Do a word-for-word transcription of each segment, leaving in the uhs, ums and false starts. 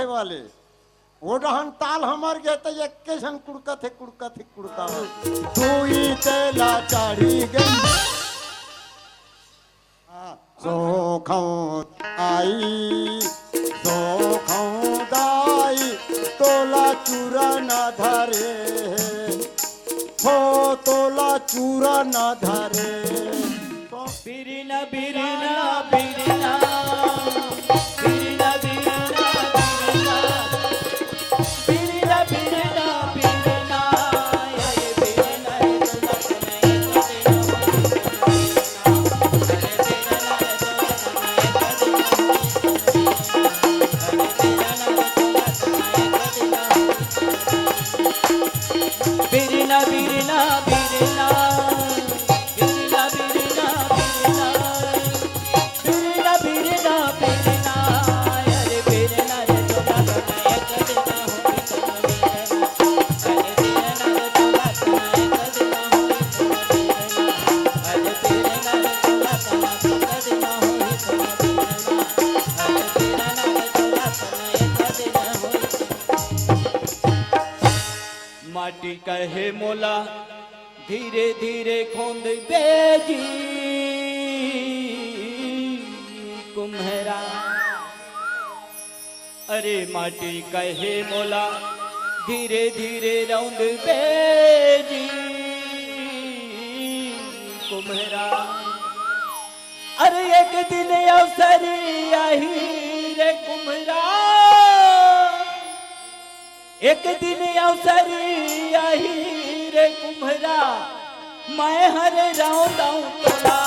वाले, वो डहन ताल हमर गे त एक्के झन कुड़कत हे, कुड़कत हे, कुड़कत। दुई तेला चढ़ी गई। हाँ। सोखौं आई, सोखौं दाई, तोला चूरन धरे, हो तोला चूरन धरे। बिरना, बिरना, बिरना, बिरना, बिरना, बिरना। बिरना, बिरना, बिरना, अरे बिरना रे तोला तनय कदिना होई। अरे बिरना रे तोला तनय कदिना होई। अरे बिरना रे तोला तनय कदिना होई। बिरना, बिरना, बिरना, बिरना, बिरना, बिरना। बिरना, बिरना, बिरना, अरे बिरना रे तोला तनय कदिना होई तोला बिरना। अरे बिरना रे तोला तनय कदिना होई तोला बिरना। अरे बिरना रे तोला तनय कदिना होई तोला बिरना। अरे बिरना रे तोला तनय कदिना होई। माटी कहे मोला धीरे धीरे खोंद बेजी कुम्हरा। अरे माटी कहे मोला धीरे धीरे रौंद बेजी कुम्हरा। अरे एक दिन अवसर आही रे कुम्हरा, एक दिन अवसर आही रे कुम्हरा, मैं हर रौंदौं तोला।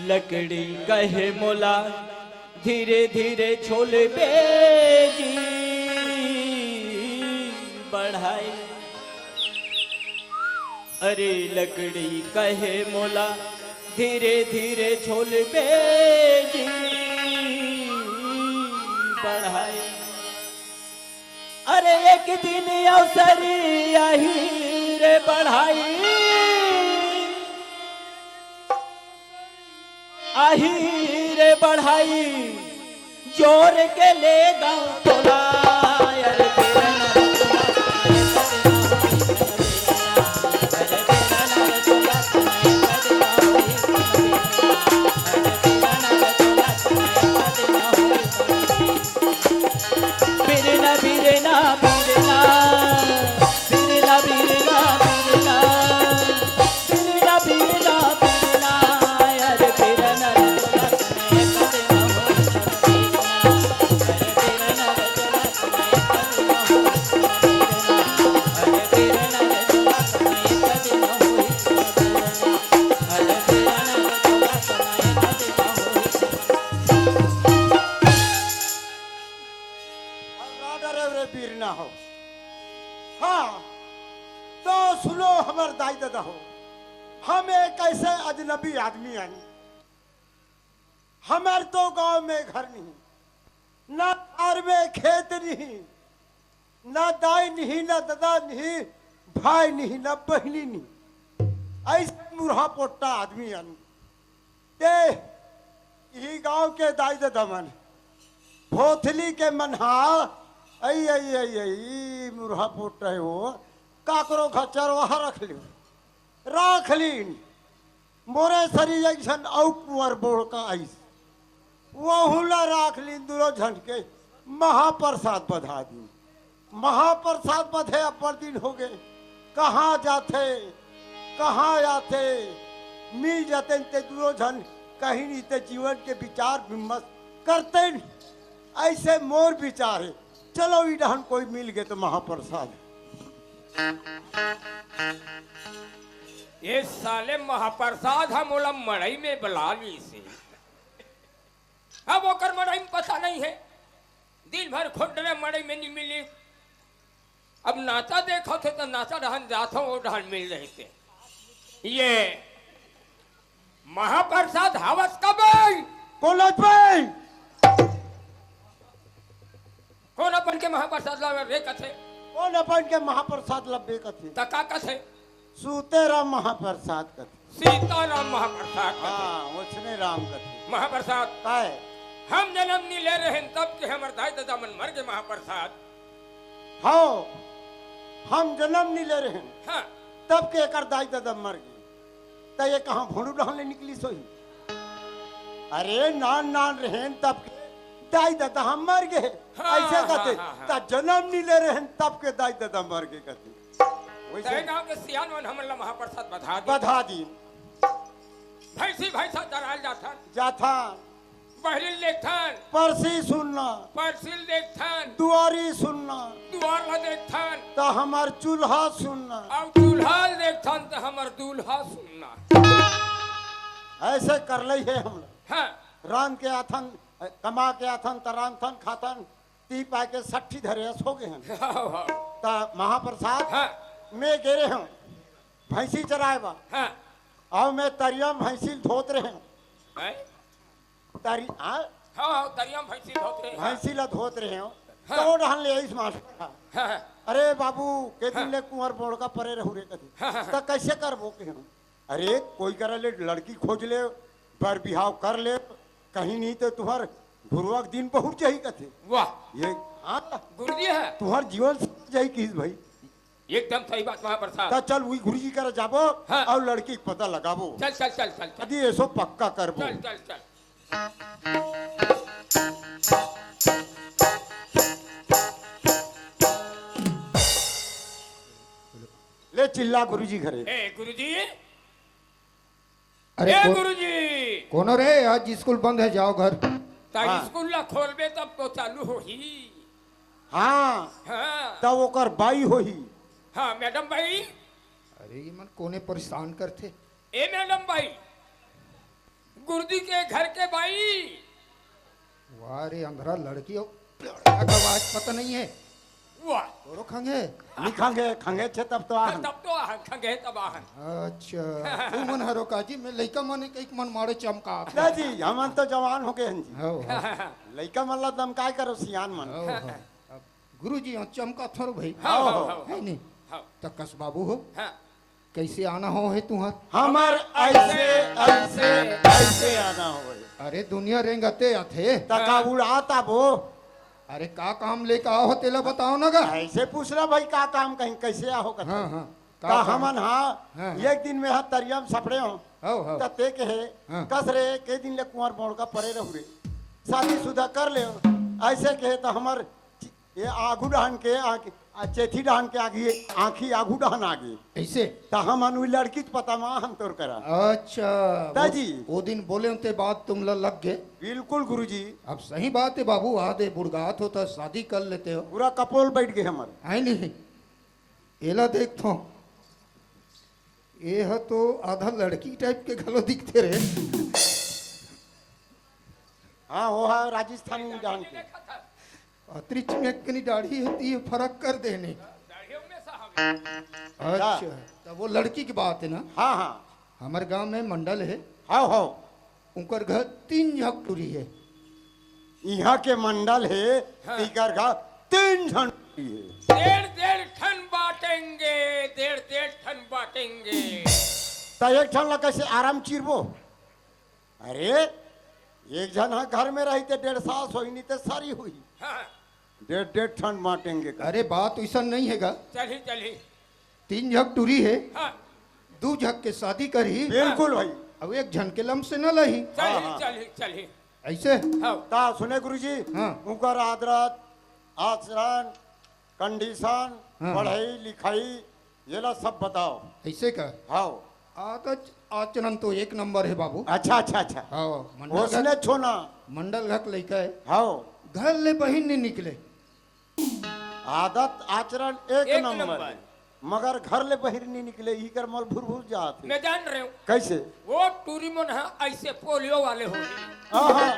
लकड़ी कहे मोला धीरे धीरे छोल बेजी बढ़ाई। अरे लकड़ी कहे मोला धीरे धीरे छोल बेजी बढ़ाई। अरे एक दिन अवसर आही रे बढ़ाई, आही रे बढ़ाई, जोर के ले गाँव तोला। अरे बिरना, बिरना, बिरना, बिरना, बिरना, बिरना, बिरना, बिरना, बिरना, अरे बिरना रे तोला तनय कदिना होई तोला बिरना, अरे बिरना रे तोला तनय कदिना होई तोला बिरना, अरे बिरना रे तोला तनय कदिना होई तोला बिरना, अरे बिरना रे तोला तनय कदिना होई तोला। अल्लाह डरे रे बिरना हो। हाँ, तो सुनो हमर दाई ददा हो, हम एक ऐसे अजनबी आदमी आनी। हमर तो गांव में घर नहीं, ना खार में खेत नहीं, ना दाई नहीं, ना ददा नहीं, भाई नहीं, ना बहिनी नहीं। ऐसे मुरहा पोट्टा आदमी आनी। ते इही गांव के दाई ददा मन, भोथली के मन हा, अई, अई, अई, अई, मुरहा पोट्टा हे वो, काकरो घर चरवाहा रख लियो, राख लीन। मोरे सरी एक झन अउ कुंवर बोड़का आइस, वहू ला राख लीन, दूनों झन के महाप्रसाद बधा दीन। महाप्रसाद बधे अब्बड़ दिन होगे, कहाँ जाथे, कहाँ आथे, मिल जातेन ते दूनों झन कहीं नहीं ते जीवन के विचार विमर्श करतेन। ऐसे मोर विचार हे, चलो ई डहन कोई मिल गे तो महाप्रसाद। ये साले महाप्रसाद ह मोला मड़ई में बला लिस हे। अब ओकर मड़ई में पता नहीं है, दिन भर खोटरे मड़ई में नहीं मिली। अब नाचा देखत हे त नाचा डहन जाथो, ओ डहन मिल रहिते। ये महाप्रसाद हवस कबे? कोन अपन के महाप्रसाद लावे रे कथे? कोन अपन के महाप्रसाद लबे कथे? त का कथे? सीताराम महाप्रसाद कथे। सीताराम महाप्रसाद कथे। हाँ, ओसने राम कथे। महाप्रसाद। काय? हम जनम नी ले रहेन तब के हमर दाई ददा मन मर गे महाप्रसाद। हव, हम जनम नी ले रहेन। हाँ। तब के एकर दाई ददा मर गे। त ये कहाँ भोंडू डहन ले निकलिस होही? अरे नान नान रहेन तब के दाई ददा हम मर गे। हाँ, अइसे हाँ, कथे। हाँ, हाँ। त जनम नी ले रहेन तब के दाई ददा मर गे कथे। वइसे तय गाँव के सियान मन हमन ला महाप्रसाद बधा दीन। बधा दीन। भैंसी भैंसा चराल जाथन। जाथन। बहरी ल देखथन। परसी सुनना। परसी ल देखथन। दुआरी सुनना। दुआर ला देखथन। त हमर चूल्हा सुनना। अउ चूल्हा ल देखथन त हमर दूल्हा सुनना। अइसे कर लई हे हम लोग। हाँ। रांध के आथन, कमा के आथन त रांधथन खाथन। ती पाय के सट्ठी धरे अस हो गे हन। हव, हव। त महाप्रसाद हाँ। में गे रेहेंव भैंसी चराय बर। हाँ। अउ में तरिया म भैंसी ल धोत रेहेंव। हैं? तरी-, हाँ? हव, हव, तरिया म भैंसी धोत रेहेंव। भैंसी ल धोत रेहेंव। हाँ। त ओ डहन ले आइस मास्टर ह। हाँ, हाँ। अरे बाबू, के दिन हाँ। ले कुंवर बोड़का परे रहू रे कथे। हाँ, हाँ, हाँ। त कइसे करबो केहेंव? अरे, कोई करा ले लड़की खोज ले, बर बिहाव कर ले, कहीं नहीं त तुंहर घुरवा के दिन बहुत जाही कथे। वाह। ये, हाँ। गुरुजी ह। तुंहर जीवन सर जाही किहिस भाई। एकदम सही बात महाप्रसाद। त चल उही गुरुजी करा जाबो हाँ। अउ लड़की के पता लगाबो। चल, चल, चल, चल, चल। अदी एसो पक्का करबो। चल, चल, चल। ले चिल्ला गुरुजी घरे। ए गुरुजी, अरे ए को-, गुरुजी। कोनो रे, आज स्कूल बंद हे, जाव घर। त हाँ। स्कूल ला खोलबे तब तो चालू होही। हाँ। हाँ। त ओकर बाई होही। हाँ, मैडम बाई। अरे, ये मन कोने परेशान करथे? ए मैडम बाई, गुरुजी के घर के बाई। वाह रे, अंधरा लड़की हो, लड़का का आवाज पता नहीं है। वाह। तोरो खंगे? नी खंगे, खंगे छे तब तो आहन। तब तो आहन, खंगे तब आहन। अच्छा, तुमन हरो काजी, में लइका मन कहिके मन माड़े चमका। ना जी, हमन तो जवान हो गे हन जी। हव, हव। लइका मन ला दमकाय करो सियान मन। हव, हव। अब गुरुजी, यहाँ चमका थरो भाई। हव, हव, हव, हव। है नहीं? हव। त कस बाबू हो? हाँ। कइसे आना हो हे तुंहर? हमर अइसे, अइसे, अइसे आना हो हे। अरे दुनिया रेंगते आथे। त का उड़ात आबो? अरे का काम लेके आओ हो तेला बताओ ना गा। अइसे पूछ रहा भाई का काम कहीं कइसे आहो कथे। हाँ, हाँ। का त काम? हमन हाँ, हाँ। एक दिन में हा तरिया म सपड़े हो। हव, हव। त ते कहे, हाँ। कस रे, के दिन ले कुंवर बोड़का परे रहू रे। शादी शुदा कर ले। अइसे कहे त हमर ये आगू डहन के आँख-, आ चेथी डहन के आगी, आँखी आगू डहन आगे। अइसे? त हमन उही लड़की के पता मा हम तोर करा। अच्छा, त वो, जी। वो दिन बोले होते बात तुम ल-, लग गे। बिल्कुल गुरुजी। अब सही बात हे बाबू, आदे बुड़गात हो त शादी कर लेते हो। पूरा कपोल बैठ गे हमर। है नहीं? एला देख तो। ये ह तो आधा लड़की टाइप के घलो दिखथे रे। हाँ, वो ह राजस्थानी डहन के। अतरी चिमक कनी दाढ़ी हे, त ये फरक कर देने। अच्छा, त वो लड़की के बात हे ना? हाँ, हाँ। हमर गांव में मंडल हे। हाँ, हाँ। उंकर घर तीन झक टूरी हे। इहाँ के मंडल हे, हाँ। इकर घर तीन झन टूरी हे। डेढ़ डेढ़ ठन बांटेंगे, डेढ़ डेढ़ ठन बांटेंगे। त एक ठन ला कइसे आराम चिरबो? अरे, एक झन ह घर में रही त डेढ़ सास होही, नहीं त सारी होही। हाँ। डेढ़, डेढ़ ठन बांटेंगे का। अरे, बात वइसन नहीं हे गा। चलही, चलही। तीन झक टूरी हे, हाँ। दू झक के शादी करही। बिल्कुल भाई। अउ एक झन के लम से न लही। चलही, हाँ, हाँ। चलही, चलही। अइसे? हाँ। त सुने गुरुजी, हाँ। उंकर आदत, आचरण, condition, हाँ। पढ़ई, लिखई, येला सब बताओ। अइसे का? हाँ। आदत आचरण तो एक नंबर हे बाबू। अच्छा, अच्छा, अच्छा। हाँ, मंडल ओसने घर, छोना। मंडल घर के लइका हे। हाँ। घर ले बहिर नहीं निकले। आदत आचरण एक एक नंबर नंबर। हे। मगर घर ले बहिर नी निकले, इही कर मोल भुर भुर जात हे। मैं जान रहे हूँ। कैसे? वो टूरी मन हा ऐसे पोलियो वाले हो। हाँ हाँ।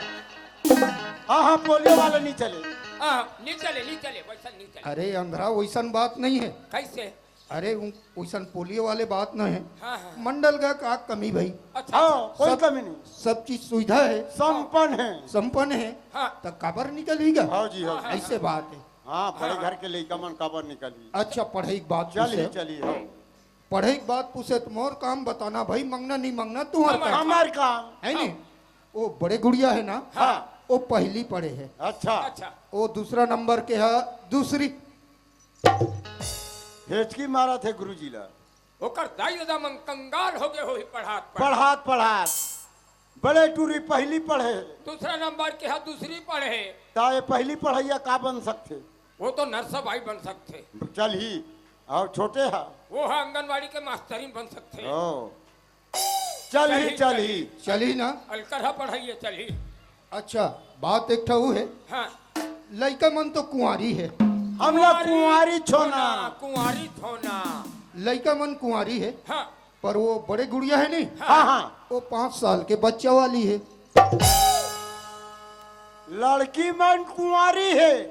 हाँ हाँ, पोलियो वाले नहीं चले। हाँ, नहीं चले, नहीं चले, वैसा नहीं चले। अरे अंधरा, वैसन बात नहीं है। कैसे? अरे उ- वैसन पोलियो वाले बात नहीं है। हाँ हाँ। मंडल का का कमी भाई? अच्छा। हाँ, कोई सब- कमी नहीं। सब चीज सुविधा है, संपन्न है। संपन्न है। हाँ। तो काबर निकल ही गा? हाँ जी, हाँ जी। ऐसे बात है। हाँ, बड़े घर के लइका मन काबर निकलही। अच्छा, पढ़ाई की बात चलही, पूछे, चलही, हाँ। पढ़ाई की बात पूछे तो मोर काम बताना भाई, मंगना नहीं मंगना तुम्हार हमार काम। हमार काम। है नी? वो बड़े गुड़िया है ना, हाँ। वो पहली पढ़े है। अच्छा। अच्छा। वो दूसरा नंबर के है, दूसरी। हेचकी मारत हे गुरुजी ला। ओकर दाई ददा मन कंगाल हो गए होही पढ़ात पढ़ात। पढ़ात पढ़ात। बड़े टूरी पहली पढ़े। दूसरा नंबर के हा दूसरी पढ़े। ता ये पहली पढ़ैया का बन सकथे? वो तो नरसा बाई बन सकथे। चलही। और छोटे हा? वो हा आंगनवाड़ी के मास्तरीन बन सकथे। ओ। चलही, चलही, चलही। चली ना। अलकरहा पढ़ाइए चलही। अच्छा, बात एक ठहू है, हाँ। लइका मन तो कुंवारी है, हमला कुंवारी छोना। कुंवारी छोना। लइका मन कुंवारी है, हाँ। पर वो बड़े गुड़िया है नहीं, हाँ हाँ। वो पाँच साल के बच्चा वाली है। लड़की मन कुंवारी है।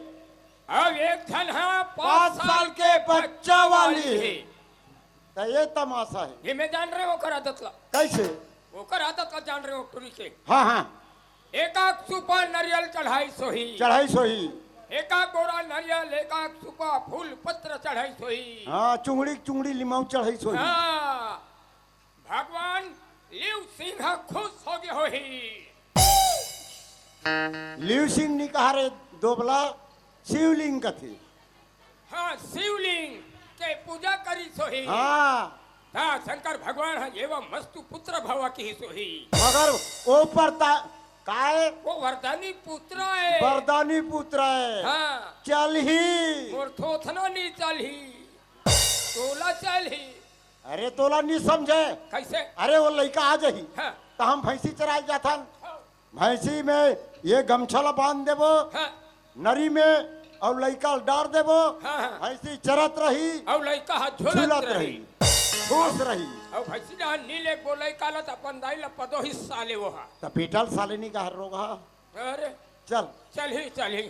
अब एक झन हा पाँच साल के बच्चा वाली है। तो ये तमाशा है। ये मैं जान रहे हूँ ओकर आदत ला। कैसे? ओकर आदत ला जान रहे हूँ टूरी के। हाँ हाँ। एक आग सुपा नरियल चढ़ाई सोही। चढ़ाई सोही। एक आग बोरा नरियल, एक आग सुपा फूल पत्र चढ़ाई सोही। हाँ, चुंगड़ी चुंगड़ी लिमाऊ चढ़ाई सोही। हाँ। भगवान लिव सिंह खुश हो गए होही। लिव सिंह नी कहा रे दोबला, शिवलिंग कथे। हाँ, शिवलिंग के पूजा करी सोही। हाँ। ता शंकर भगवान हा एवं मस्तु पुत्र भव की सोही। मगर वो परता काय? वो वरदानी पुत्र है। वरदानी पुत्र है। हाँ। चलही। मोर थोथना नी चलही। तोला चलही। अरे तोला नी समझे। कैसे? अरे वो लइका आ जाही। हाँ। तो हम भैंसी चराए जाथन। भैंसी में ये गमछा ला बांध देबो। हाँ। नरी में और लइका ला डार देबो। हाँ, हाँ। भैंसी चरत रही। और लइका हा झुलत झुलत रही। रही। खुश रही। और भैंसी जहाँ नी ले बोले काला तो अपन दाई ला पदो हिस्सा ले वो हा। तो पीटल साले नी कहा रोग हा। अरे चल। चलही चलही।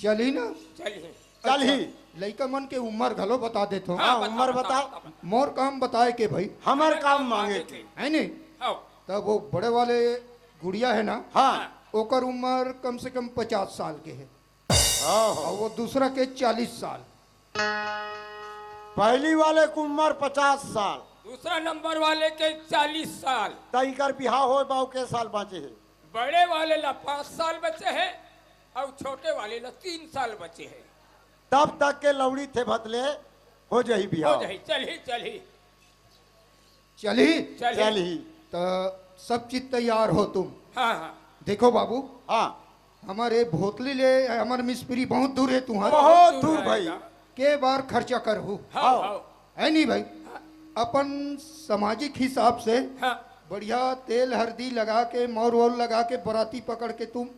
चली ना। चलही। चलही। लइका मन के उम्र घलो बता देथो। हाँ, उम्र बता। मोर काम बताए के भाई, हमर काम मांगे के। है नहीं? आओ। तब वो बड़े वाले गुड़िया है ना, हाँ। ओकर उम्र कम से कम पचास साल के है, हाँ, हाँ। और वो दूसरा के चालीस साल। पहली वाले की उम्र पचास साल। दूसरा नंबर वाले के चालीस साल। तई कर बिहाव होए बाऊ के साल बाँचे हे? बड़े वाले ला पाँच साल बचे है और छोटे वाले ला तीन साल बचे है। तब तक के लौड़ी थे भतले हो जाही हो बिहाव। जाही, चलही चलही। चली। चलही। चलही। तो सब चीज तैयार हो तुम। हाँ हाँ। देखो बाबू, हाँ। हमारे भोतली ले हमारे मिस्त्री बहुत दूर है तुम्हारा। बहुत दूर दूर है भाई। का? के बार खर्चा करहू। हाँ आओ। हाँ। है नहीं भाई? अपन सामाजिक हिसाब से हाँ। बढ़िया तेल हरदी लगा के, मौर वौर लगा के, बराती पकड़ के तुम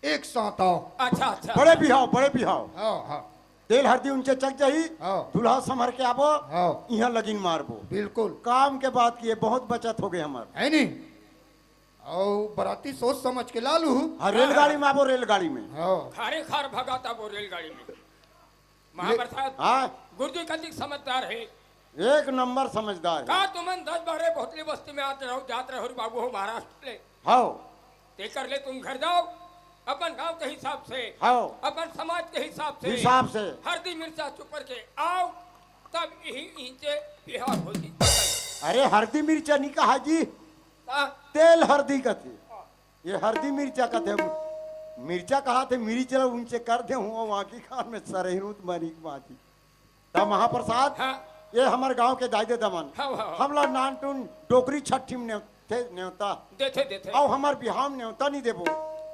एक साथ आओ। अच्छा अच्छा। बड़े बिहाव, बड़े बिहाव। हाँ हाँ। तेल हरदी उनचे चक जाही। हाँ। दूल्हा संभर के आबो। हाँ। इहाँ लगिन मारबो। बिल्कुल। काम के बात किए, बहुत बचत हो गए हमार। है नहीं? और बराती सोच समझ के ला लू। हाँ, रेलगाड़ी में आबो, रेलगाड़ी में। हाँ। खारे खार भगाता वो रेलगाड़ी में। महाप्रसाद। हाँ। गुरुजी कतिक समझदार है। एक नंबर समझदार है। का तुमन दस बारह भोतली बस्ती में आत रहो, जात रहो रे बाबू हो महाराष्ट्र ले। हाँ। तेकर ले तुम घर जाओ, अपन गांव के हिसाब से, हाँ। अपन समाज के हिसाब से, हिसाब से। हरदी मिर्चा चुपर के आओ, तब यही इनसे बिहाव होती। अरे हरदी मिर्चा नहीं कहा जी, ता तेल हरदी कथे। ये हरदी मिर्चा कथे। मिर्चा कहा थे, मिर्च ला उनचे कर दे हूँ, वहाँ की खान में सरहिरुत मरी बाजी। तब महाप्रसाद, हाँ। ये हमार गांव के दाई दे दमन, हाँ, हाँ, हाँ। हमला नान टून डोकरी छठी में नेव-, थे नेवता। देथे देथे। अउ हमार बिहाव में नेवता नहीं देबो।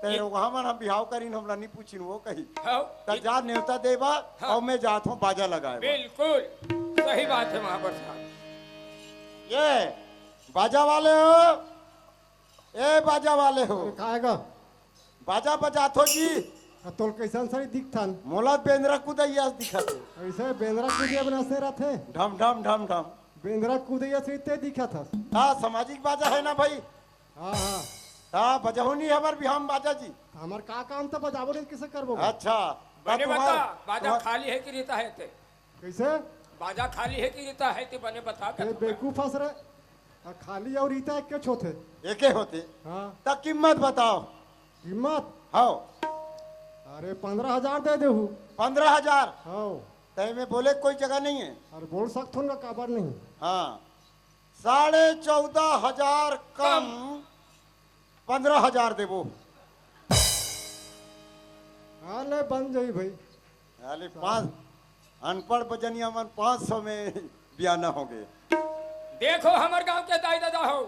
ते ये- लोग हमन हम बिहाव करिन, हमला नहीं पूछिन वो कही। हाँ। त जा नेवता देबा, हाँ। अउ मैं जात हूँ बाजा लगाए बर। बिल्कुल सही बात है महाप्रसाद। ये बाजा वाले हो, ए बाजा वाले हो, काय ग? बाजा बजाथो जी। आ, तोल कैसन सरी दिखथन? मोला बेंदरा कुदैया दिखत हे। ऐसे बेंदरा कुदैया बना से रथे? ढम ढम ढम ढम। बेंदरा कुदैया से ते दिखत हस। हाँ, सामाजिक बाजा है ना भाई? हाँ, हाँ। हाँ, बजहू नहीं हमर बिहाव में बाजा जी। हमर का काम त बजाबो नहीं, किसे करबो? अच्छा, त बने तुम्हार, बता, बाजा तुम्हार खाली है कि रहता है ते? कैसे? बाजा खाली है कि रहता है ते बने बता ए, के। बेवकूफ हस रे। आ, खाली और ईता एक के होथे? एके होथे। हाँ। त कीमत बताओ। कीमत? हाँ। अरे, पंद्रह हजार दे देहू। पंद्रह हजार? हाँ। तय में बोले कोई जगह नहीं है। अरे, बोल सकथो ना, काबर नहीं? हाँ। साढ़े चौदह हजार कम, कम। पंद्रह हजार देबो। हाँ, ले बन जाई भाई। अरे, पाँच, अनपढ़ बजनिया मन पाँच सौ में बियाना होगे। देखो, हमर गांव के दाई ददा हो,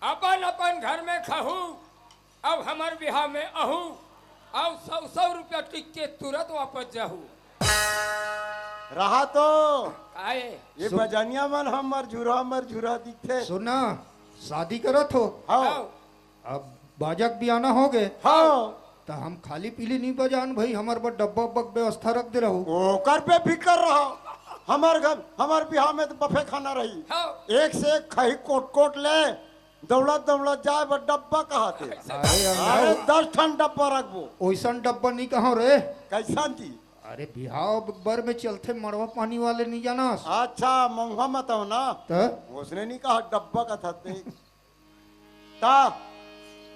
अपन अपन घर में खहू, अब हमर बिहाव में अहू, अब सौ सौ रुपया टिक के तुरंत वापस जाहू। रहा तो। काहे? ये सुन। बजनिया मन हमर झुरा, हमर झुरा दिखथे। सुना, शादी करत हो? हाँ। हाँ। अब बाजक बियाना होगे। हाँ। त हम खाली पीली नहीं बजान भाई, हमर बर डब्बा उब्बा के व्यवस्था रख दे रहू। ओकर बेफिकर रहो, हमर घर, हमर बिहाव में त बफे खाना रही। हाँ। एक से एक खही कोट कोट ले, दौड़त दौड़त जाए बर डब्बा कहाथे। अरे, अरे, दस ठन डब्बा रखबो। ओइसन डब्बा नहीं कहो रे। कैसन जी? अरे, बिहाव बर में चलथे मड़वा पानी वाले नहीं जानस? अच्छा, महुआ मत हो ना। त? उसने नहीं कहा डब्बा कहाथे। ता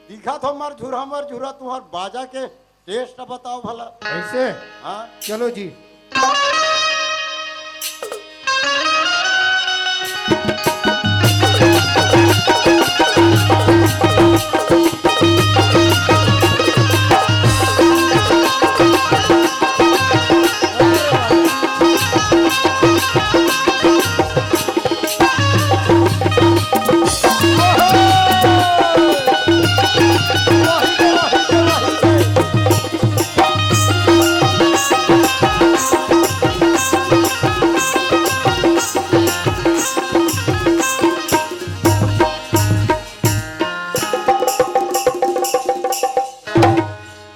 दिखा थो मर झुरा, मर झुरा, तुम्हार बाजा के टेस्ट बताओ भला। ऐसे? हाँ। चलो जी।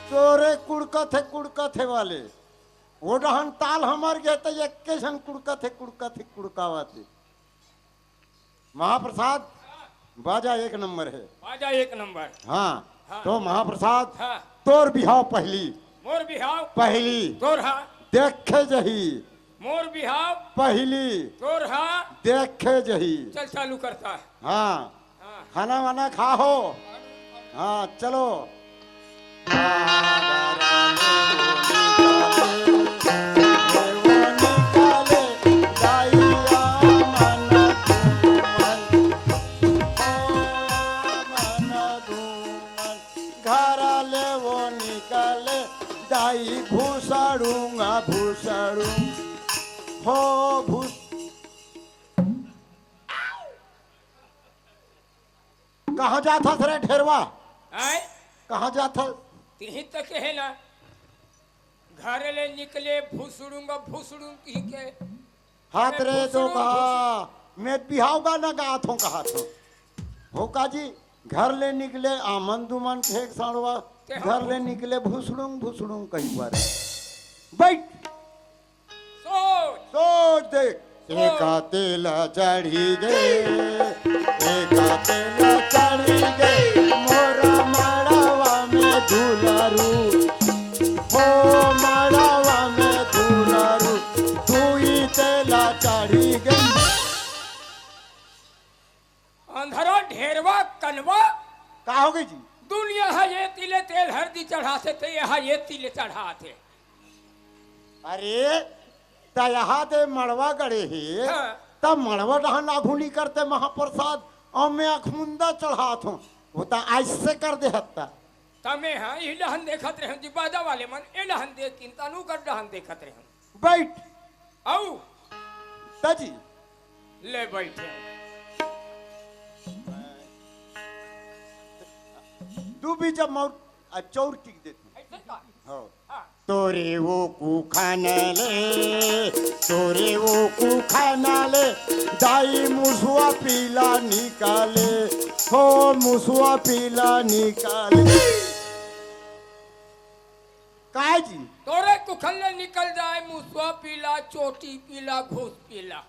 तोरे कुड़कथे, कुड़कथे वाले। वो डहन ताल हमर गे त एक्के झन कुड़कथे, कुड़कथे, कुड़कावथे। महाप्रसाद, बाजा एक नंबर है। बाजा एक नंबर। हाँ, हाँ। तो महाप्रसाद, हाँ। तोर बिहाव पहली। मोर बिहाव। पहली। तोर हा। देखे जही। मोर बिहाव। पहली। तोर हा। देखे जही। चल, चालू करता है। हाँ। हाँ। खाना वाना खा हो। हाँ, चलो। घर ले वो निकले, दाई भूसड़ूंगा भूसड़ू, हो भूस। कहाँ जात हस रे ढेरवा? आय? कहाँ जात हस? तिही तक है ना, घर ले निकले भूसड़ूंगा भूसड़ूंग कही के। हाथ अरे रे भूसड़ूंग, तो कहा, भूसड़ूंग। मैं बिहाव गाना गात हूँ, कहा था। हो का जी, घर ले निकले आमन दुमन खेक साड़वा, ते घर ले निकले भूसड़ुंग भूसड़ुंग कहीं पर। बैठ। सोच। सोच देख। सोच। एका तेला चढ़ी गे, एका तेला चढ़ी गे, मोरा मड़वा में दुलारू। हो मड़वा में दुलारू, दुई तेला चढ़ी गे। अंधरा ढेरवा कनवा। का हो गई जी? दुनिया हा ये तिले तेल हरदी चढ़ाथे, ते यहाँ ये तिले चढ़ाथे। अरे, त यहाँ ते मड़वा गड़े हे, हाँ। त मड़वा डहन आघू नहीं करते महाप्रसाद, और मैं अखमुंदा चढ़ात हूँ, वो त ऐसे कर दे हत्ता। तमे हाँ, ई डहन देखत रहे जी, बाजा वाले मन, ए डहन देख किन, तनु कर डहन देखत रहे। बैठ। आऊ। ताजी। ले बैठे। दू बीजा मौर आ चौर टिक देती। ऐसे का? हो। हाँ। तोरे वो कुखान ले, तोरे वो कुखान ले, दाई मुसुआ पीला निकाले, हो मुसुआ पीला निकाले। काय जी? तोरे कुखन ले निकल जाए मुसवा पीला, चोटी पीला, घूस पीला।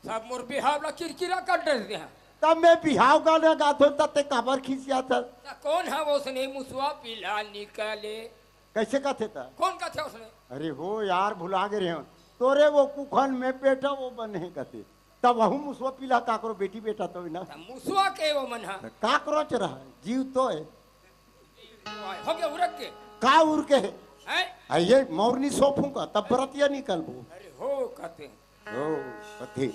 सब मोर बिहाव ला किरकिरा कर डरथे। तब मैं बिहाव गाना गाथों, तब ते काबर खिसियाथस? त कोन ह ओसने मुसवा पीला निकले? कइसे कथे त? कोन कथे ओसने? अरे हो यार, भुला गे रेहेंव। तोरे वो कुखन में बेटा वो बने हे कथे। तब वहू मुसवा पीला काकरो बेटी बेटा तो ना। त मुसवा के वो मन ह? काकरोच रहा, जीव तो हे। हो गया उरक के। का उरके हे? हैं? आ ये मौरनी सोफूंगा, तब बरतिया निकलबो। अरे हो कथे। हो, कथे।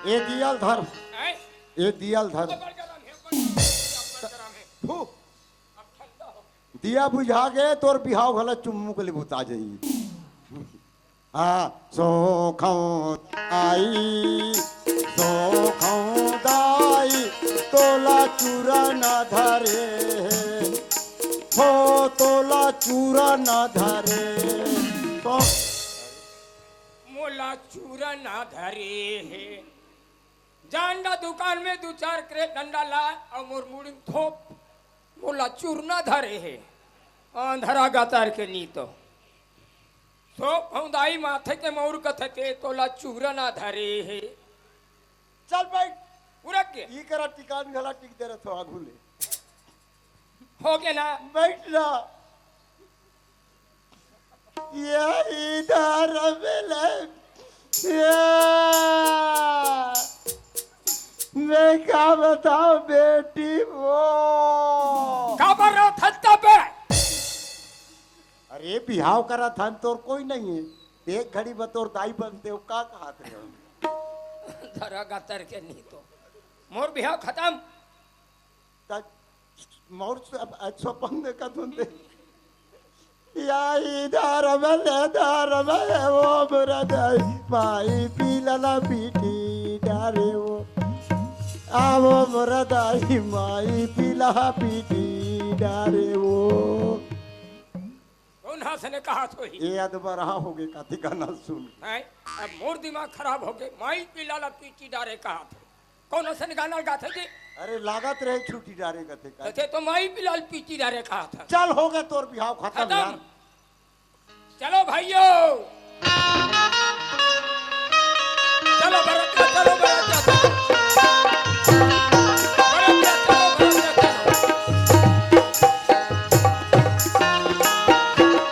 ए दिया ल धर। हैं? ए दिया ल धर। ऊपर गरम है, ऊपर गरम है, ऊपर गरम है। फू। अब ठंडा हो गया। दिया बुझा गे, तोर बिहाव घला चुम्मुक ले बुता जाई। हाँ, सोखौं आई, सोखौं दाई, तोला चूरा ना धरे हे, हो तोला चूरा ना धरे। तो मोला चूरा ना धरे हे। जान ला दुकान में दू चार क्रेट डंडा ला अउ मोर मुड़ी में थोप, मोला चूरना धरे हे। अंधरा गतर के नी तो। सो भौंदाई माथे के मौर कथे ते तोला चूरना धरे हे। चल बैठ। उरक के। ई करा टिकान घला टिक दे रथो आघू ले। हो गे ना? बैठ ना। ये इधर मिले। ये। मैं का बताऊं बेटी वो। काबर रो थत्ता पे? अरे बिहाव करा था तोर कोई नहीं है। एक घड़ी बतौर दाई बनते हो का कहा थे? धरा गतर के नहीं तो। मोर बिहाव खत्म। त मौर स-, अब अच्छा पंग का धुन दे। या इधर बले धर बले वो मुरदई, माई पीला ला पीटी डारे वो। आ वो मुरदई, माई पीला पीटी डारे वो। कोन हाथ ने कहा थोही? ये अद बरहा हो गए काती गाना सुन। हैं? अब मोर दिमाग खराब हो गए। माई पीला ला पीटी डारे कहा थे। कौन असन गाना गाथे जी? अरे लागत रहे छुट्टी डारे कथे का। कथे तो माई पीला ल पीटी डारे कहा था। चल हो गए तोर बिहाव खत्म खत्म। यार। चलो भाइयों, चलो बरतिया, चलो बरतिया, चलो। बरतिया, चलो, बरतिया, चलो।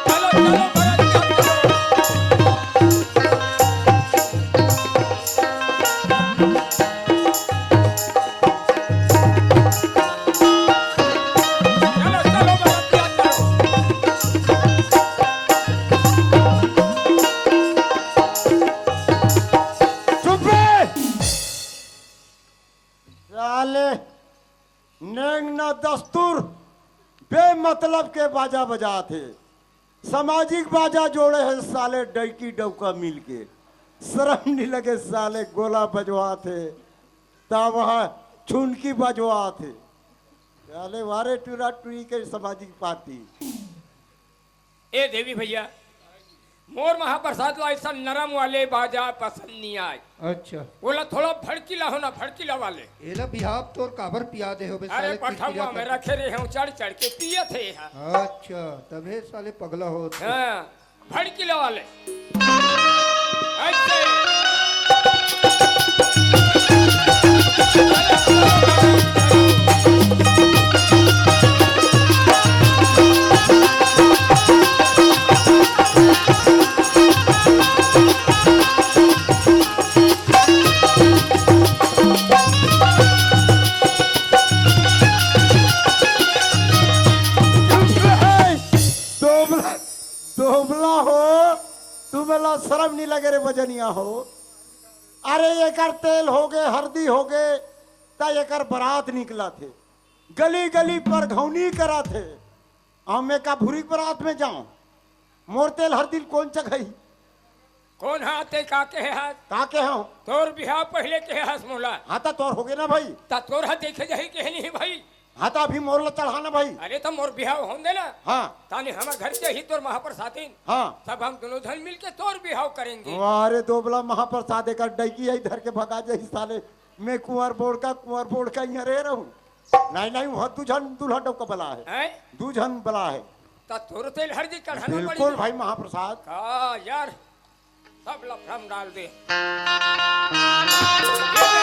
चलो, चलो, बरतिया, चलो। चलो, चलो, बरतिया, चलो। चुप बे! साले, नेंग ना दस्तूर, बेमतलब के बाजा बजात हे। सामाजिक बाजा जोड़े हे साले, डैकी डौका मिल के। शरम नहीं लगे साले, गोला बजवात हे, ता वहाँ छुनकी बजवात हे। साले वारे टूरा टूरी के सामाजिक पार्टी। ए देवी भैया, मोर महाप्रसाद ला ऐसा नरम वाले बाजा पसंद नहीं आए। अच्छा। बोला थोड़ा भड़कीला होना, भड़कीला वाले। एला बिहाव तोर काबर पिया दे होबे अरे साले पठम्मा किरकिरा में करके। रखे रहे हूँ, चढ़ चढ़ के पियत हे यहाँ। अच्छा, तबे साले पगला होत हे। हाँ, भड़कीला वाले। ऐसे। दोबला, दोबला हो, तुमला शरम नहीं लगे रे बजनिया हो। अरे एकर तेल होगे, हरदी होगे, त एकर बरात निकलत हे, गली गली परघौनी करत हे। अउ मैं का भुरी के बरात में जाऊं? मोर तेल हरदी ल कोन चघई? कोन हा ते का कहे हस? का कहे हूं? तोर बिहाव पहिले कहे हस मोला। हाँ, त तोर होगे ना भाई। त तोर हा देखे जाही कहे नहीं भाई। हाँ, त अभी मोर ला चढ़ा ना भाई। अरे, त मोर बिहाव होन दे ना। हाँ। ताने हमर घर के ही तोर महाप्रसादिन। हाँ। तब हम दोनों झन मिलके तोर बिहाव करेंगे। वाह रे, दोबला महाप्रसाद एकर डैकी आई धर के भगा जाही साले। मैं कुंवर बोड़का, कुंवर बोड़का इहाँ रहे रहूं। नहीं, नहीं, वह दू झन दूल्हा डौका बला हे। हैं? दू झन बला हे। त तोर तेल हर जी चढ़ाना पड़ी। बिल्कुल भाई महाप्रसाद। का यार, सब लफड़ा में डाल दे। ये दे,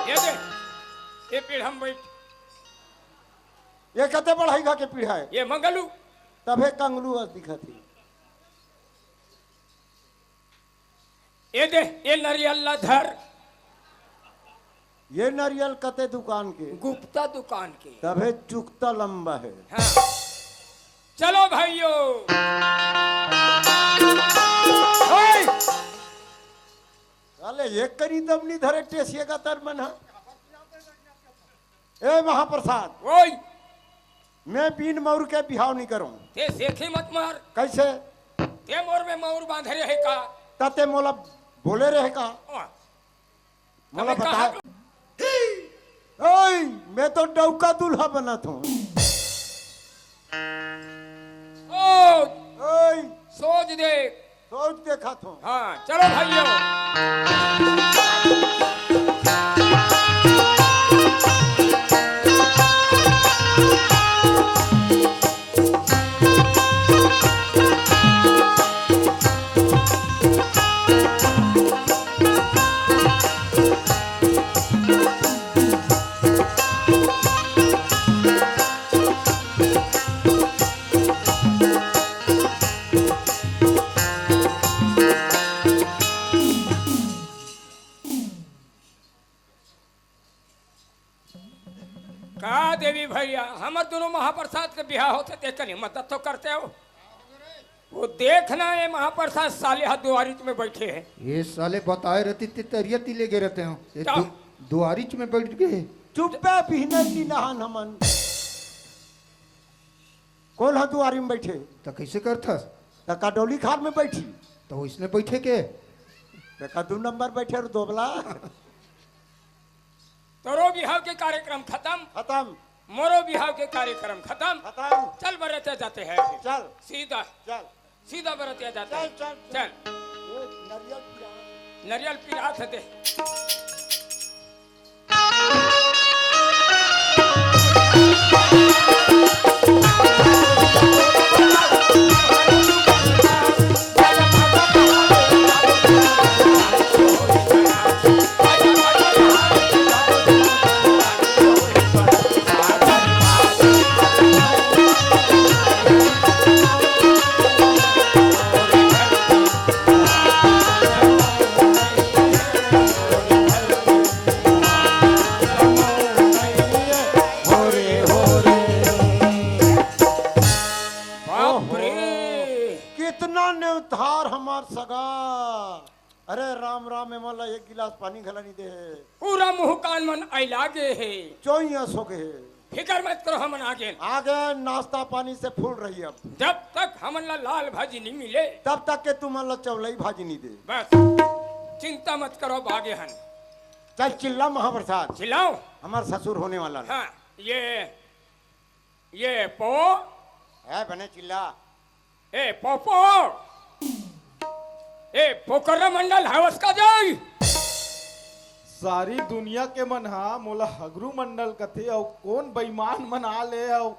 ये दे, ये पीढ़ा में बैठ। ये कते बढ़ई घा के पीढ़ा हे? ये मंगलू। तभे कंगलू अस दिखत हे। ये दे, ये नरियल ला धर। ये नरियल कते दुकान के? गुप्ता दुकान के। तभे चुकता लंबा हे। हाँ। चलो भाइयों। ओए! साले एक करी दम नहीं धरे टेसिए का तर मन हा। ए महाप्रसाद, ओए! मैं बिन मौर के बिहाव नहीं करूं। ते सेखी मत मार। कैसे? ते मोर में मौर बांधे रहे का? तते मोला बोले रहे का? ओ, मोला तमे बता। कहा? ओए, मैं तो डौका दूल्हा बनत हूं। ओ, ओए, सोच दे। सोच देखत हूं। हाँ, चलो भाइयों। का देवी भैया, हमर दोनों महाप्रसाद के बिहाव होथे, ते कनी मदद तो करते हो। वो देखना, ये महाप्रसाद साले हा दुआरिच में बैठे हे। ये साले बताए रहती ते तरिया ती ले गए रहते हो। ये क्या? दु-, दुआरिच में बैठ गए। चुप्पे बिहने नी नहान हमन। कोन हा दुआरी में बैठे? त कैसे करथस? त का डौली खार में बैठी? त इसने बैठे के? देखा, दू नंबर बैठे और दोबला। तोरो बिहाव के कार्यक्रम खतम। खतम। मोरो बिहाव के कार्यक्रम खतम। खतम। चल बरतिया जाते हैं। चल। सीधा। चल। सीधा बरतिया जाते हैं। चल, चल, चल। चल। ए, नरियल पिरात। नरियल पिरात हे ते। बाप रे! कितना नेवतार हमार सगा। अरे राम राम, एमन ला एक गिलास पानी घला नहीं दे हे। पूरा मुंह कान मन अइला गे हे। चोइया सो गे हे। फिकर मत करो, हमन आगे। आगे नाश्ता पानी से full रही अब। जब तक हमन ला लाल भाजी नहीं मिले। तब तक के तुमन ला चौलाई भाजी नहीं दे। बस, चिंता मत करो, अब आगे हन। चल चिल्ला महाप्रसाद। चिल्लाओ। हमार ससुर होने वाला ला। हाँ, ये ये पो। है बने चिल्ला। ए पोपो। ए पोकर्रा मंडल हवस का जाई। सारी दुनिया के मन हा मोला हगरू मंडल कथे, अउ कोन बेईमान मन आ ले अउ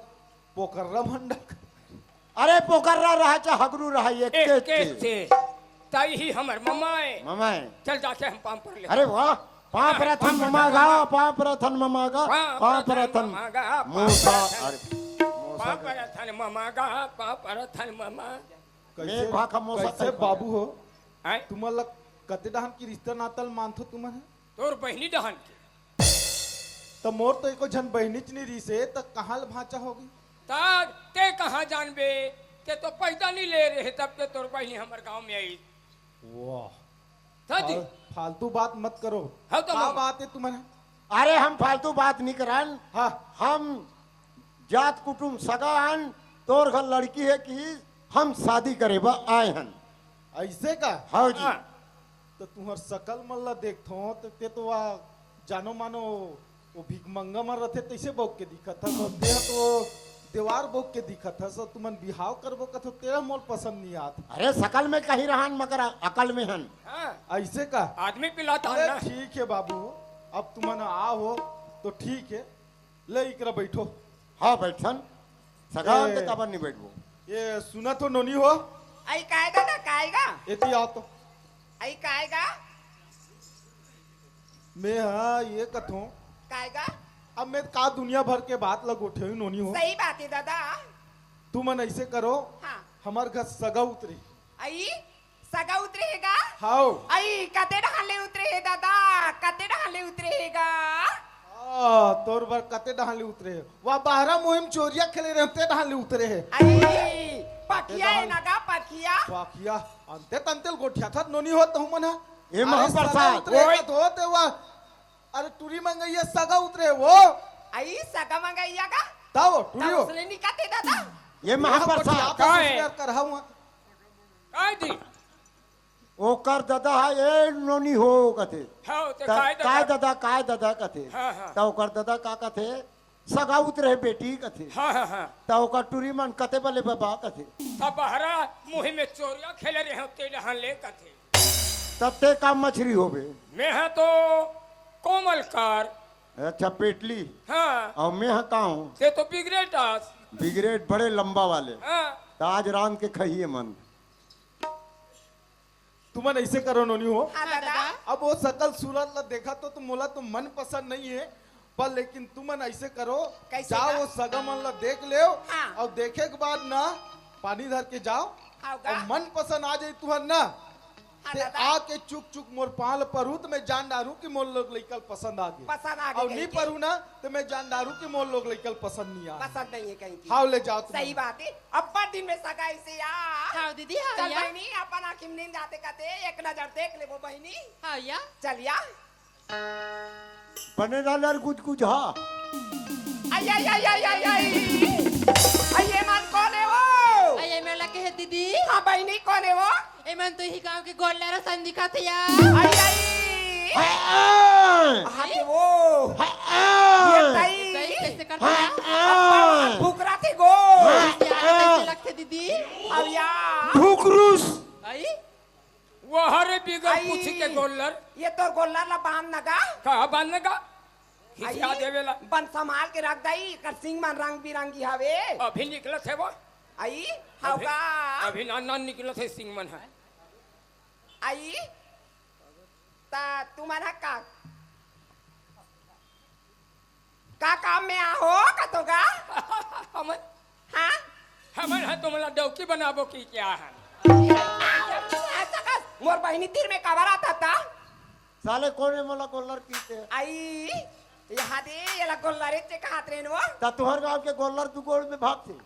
पोकर्रा मंडल कथे। अरे पोकर्रा रहा चाहे हगरू रहा, एक एक के के से। ताई ही हमर ममा ए। ममा ए। चल जाके हम पाँव पर ले। अरे वाह, पाँव परथन ममा गा, पाँव परथन ममा गा, पाँव परथन ममा गा, पाँव मूसा, परथन। अरे, मूसा पाँव गा। परथन ममा गा, पाँव परथन ममा। कैसे, मेघ भाखा मूसा कैसे कैसे? बाबू हो? आय? तुमन ला कते डहन की रिश्ता नाता ल मानथो तुमन ह? तोर बहिनी डहन के। त मोर तो एको झन बहिनीच नी रिसे, त कहाँ ल भांचा होगी? त ते कहाँ जानबे? ते तो पैदा नी ले रहे, तब के तोर बहिनी हमर गांव में आई। वाह। त जी। फाल-, फालतू बात मत करो। हाँ, तो का मामा। बात है तुम्हारे? अरे, हम फालतू बात नहीं करन। हाँ। हम जात कुटुम सगा हन, तोर घर लड़की है कि हम शादी करे बर आए हन। ऐसे का? हाँ जी। हाँ। तो तुम्हार सकल मन ला देखथो, तो ते तो वा जानो मानो वो भिखमंगा मन रथे तइसे बउक के दिखत हस, अउ तेहा तो देवार बउक के दिखत हस, अउ तुमन बिहाव करबो कथो, तेहा मोर पसंद नइ आत। अरे सकल में कहीं रहन मगर अकल में हन। हाँ। अइसे का? आदमी पिलात हन अरे ना। ठीक हे बाबू, अब तुमन आहो तो ठीक हे, ले इकरा बइठो। हाँ बइठन। सगा ए, अंते काबर नहीं बैठबो? ये सुना तो नोनी हो। आई काय दादा, काय गा? एती आओ तो। आई काय गा? मैं हाँ ये कथों। काय गा? अब मैं का दुनिया भर के बात ल गोठेहूँ नोनी हो। सही बात है दादा। तुमन ऐसे करो, हाँ। हमार घर सगा उतरे। आई सगा उतरे हे गा? हाव। आई, कते डहान ले उतरे हे दादा? कते डहान ले उतरे हे गा? आ, तोर बर कते डहान ले उतरे हे? वा बहरा मुहिम चोरिया खेले रहे, ते डहान ले उतरे हे। आई, पखिया हे ना गा, पखिया? पखिया, अंते तंते ल गोठियाथस नोनी हो तहू मन हा। ए अरे, महाप्रसाद, सगा उतरे ओए। का धोते वा। अरे, टूरी मंगइया सगा उतरे हे वो। आई, सगा मंगइया गा? ताओ, टूरी हो। उसने नहीं कहते दादा। ए महाप्रसाद। गोठियाथस काय? यार, करहा हुआ। काय जी? ओकर ददा ह, "ए नोनी हो," कथे। हाँ, त त काय काय ददा? ददा, काय ददा कथे। हाँ, हाँ। त ओकर ददा का कथे, "सगा उतरे बेटी," कथे। हाँ, हाँ, हाँ। त ओकर टूरी मन कते बले बबा कथे। त बहरा मुही में चोरिया खेले रहे हो, ते डहान ले कथे। तब ते का मछरी होबे? मैं हा तो कोमल कर। अच्छा, पेटली। हाँ। अउ मैं हा का हूँ? ते तो बिगरेट आस। बिगरेट बड़े लंबा वाले। हाँ। त आज रांध के खाइए मन। तुमन ऐसे करो नोनी हो। हाँ, दादा। अब वो सकल सूरत ला देखा तो, तो मोला तो मन पसंद नहीं है, पर लेकिन तुमन ऐसे करो, कैसे जाओ का? वो सगा मन ला देख लेव, हाँ। अउ देखे के बाद ना पानी धर के जाओ, हाँ, अउ का? मन पसंद आ जाए तुहर ना, हाँ, ते दादा। आके चुक चुक मोर पाँव ल परू त मैं जान डारूं कि मोर लोग लइका ल पसंद आ गे। पसंद आ गे अउ कहीं नहीं के। परू ना, त मैं जान डारूं कि मोर लोग लइका ल पसंद नहीं आ। पसंद नहीं है कहीं की। हाव, ले जाओ तुम। सही बात है। अब्बड़ दिन में सगा ऐसे आ। हाव दीदी, हाव चल या। बहिनी, अपन आँखी में नींद आते कहते एक नजर देख लेबो बहिनी। हाव या। चल या। बने डालर गुजगुज हा। आई, आई, आई, आई, आई, आई। आई, ये मन कौन है वो? आई, ये मेला के है दीदी। हाँ बहिनी, कौन है वो? ए मन तो ही गांव के गोल्लर असन दिखत हे यार। आई, आई। हाँ। हाँ, के वो। हाँ। ये ताई। ताई कैसे करत हे? हाँ। अब्बा, भुकरा थे गो। हाँ। यार, कैसे लगथे दीदी? अब या। भुकरुस। आई? वो हरे बिगर आई। पूछी के गोल्लर। ये तोर गोल्लर ला बांध नगा। का बांध नगा? खिसिया आई, देवेला। बन संभाल के रख दई, एकर सिंग मन रंग बिरंगी हवे। अभी निकलत हे वो। आई, हव अभी, का? अभी नान नान निकलत हे सिंग मन ह। आई, त तुमन ह का, का काम में आ हो, कतो गा? हमन, हाँ? हमन ह तुमला डौकी बनाबो की क्या है? अच्छा, कस, मोर बहिनी तीर में काबर आता था? साले कोन हे मोला गोल्लर कहिथे? आई, यहाँ दे, येला गोल्लर हे ते कहात रहे न वो। त तुहर गांव के गोल्लर दू गोड़ में भागथे।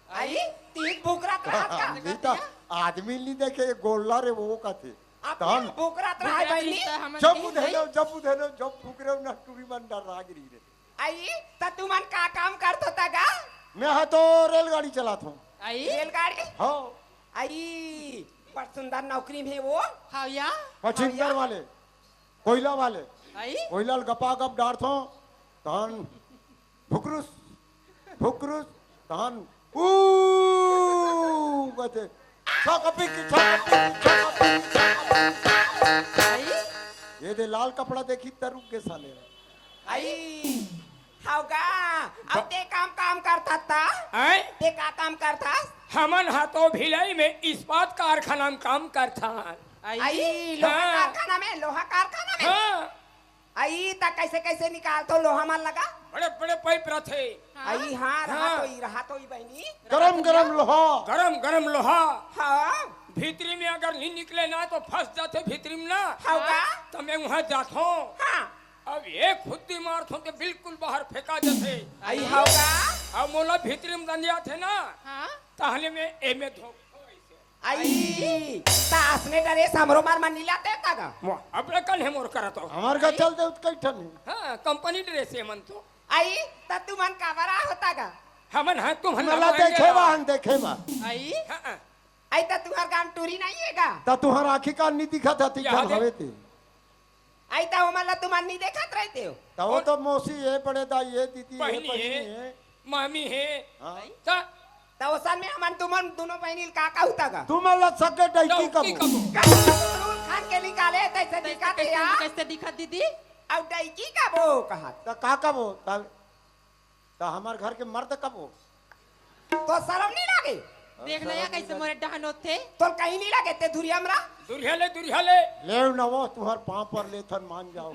आई, तीन भुकरा त रहत का? नहीं त आदमी नहीं देखे, ये गोल्लर हे वो कथे। आप तहन भुकरा त रहा है बहिनी। जब बुधे लो, जब बुधे लो, जब फुकरे ना टूरी मन डर्रा गिरी रे। आई, त तुमन का काम करत होता गा? मैं ह तो रेलगाड़ी चलात हूँ। आई? रेलगाड़ी? हाँ। आई, बड़ सुंदर नौकरी में वो। हाँ या। मछिंदर वाले, कोयला वाले। आई? कोयला ल गपागप डारथों, तहन भुकरुस, भुकरुस, तहन ऊ बचे। छकपिक, छकपिक, छकपिक, छकपिक। आई? ये दे लाल कपड़ा देखी त रुक गे साले। आई, हव गा, अब ते काम, काम करथस त? आय? ते का काम करथस? हमन ह तो भिलाई में इस्पात कारखाना में काम करथन। आई? आई, लोहा हाँ। कारखाना में, लोहा कारखाना में? हाँ। आई, त कैसे, कैसे निकालथो लोहा मन लगा? बड़े, बड़े पाइप रथे। हाँ। आई, हाँ, रहा हाँ। तो ई, रहा तो ई बहिनी। गरम, गरम लोहा। गरम, गरम लोहा। हाँ। भीतरी में अगर नहीं निकले ना तो फंस जाथे भीतरी में ना। हव गा? त मैं वहाँ जाथों। हाँ। अब एक हुद्दी मारथों त बिल्कुल बाहर फेंका जाथे। आई हव गा? अब मोला भीतरी में दंदियाथे ना, हाँ? तहले मैं एमे धो आई, त असने ड्रेस हमरो मन म नी लाते का गा? मो-, अब रकन हे मोर करत हो। हमर का चल दे उतकई ठन हे। हाँ, कंपनी ड्रेस हे मन तो। आई, त तुमन काबर आ होता गा? हमन हाँ, तुमन मला देखे बा, हम देखे बा। आई? हाँ, हाँ। आई, त तुहर गाम टूरी नहीं हे गा? त तुहर आँखी कान नी दिखत हे, तीखन हवे ते। आई त ओमन ला तुमन नी देखत रहिते हो? त वो तो मौसी हे, बड़े दाई हे, दीदी हे, बहिनी बहिनी हे, हे। मामी हे। हाँ। त? त ओसन में हमन तुमन दुनों बहिनी ल का कहू त गा? तुमन ला सके डौकी डौकी कबो। कबो। कबो खान के निकाले तैसे कैसे, दिखत हे कैसे, या? कैसे दिखत दीदी? अउ डौकी कबो कहत। त का कबो? त, त हमर घर के मर्द कबो? तो शरम नहीं लागे? देख नया कैसे मोरे डहन होथे। तो कहीं नहीं लागे ते धुरिया मरा। दुरिया ले, दुरिया ले। ले न वो तुहर पाँव पर लेथन, मान जाओ।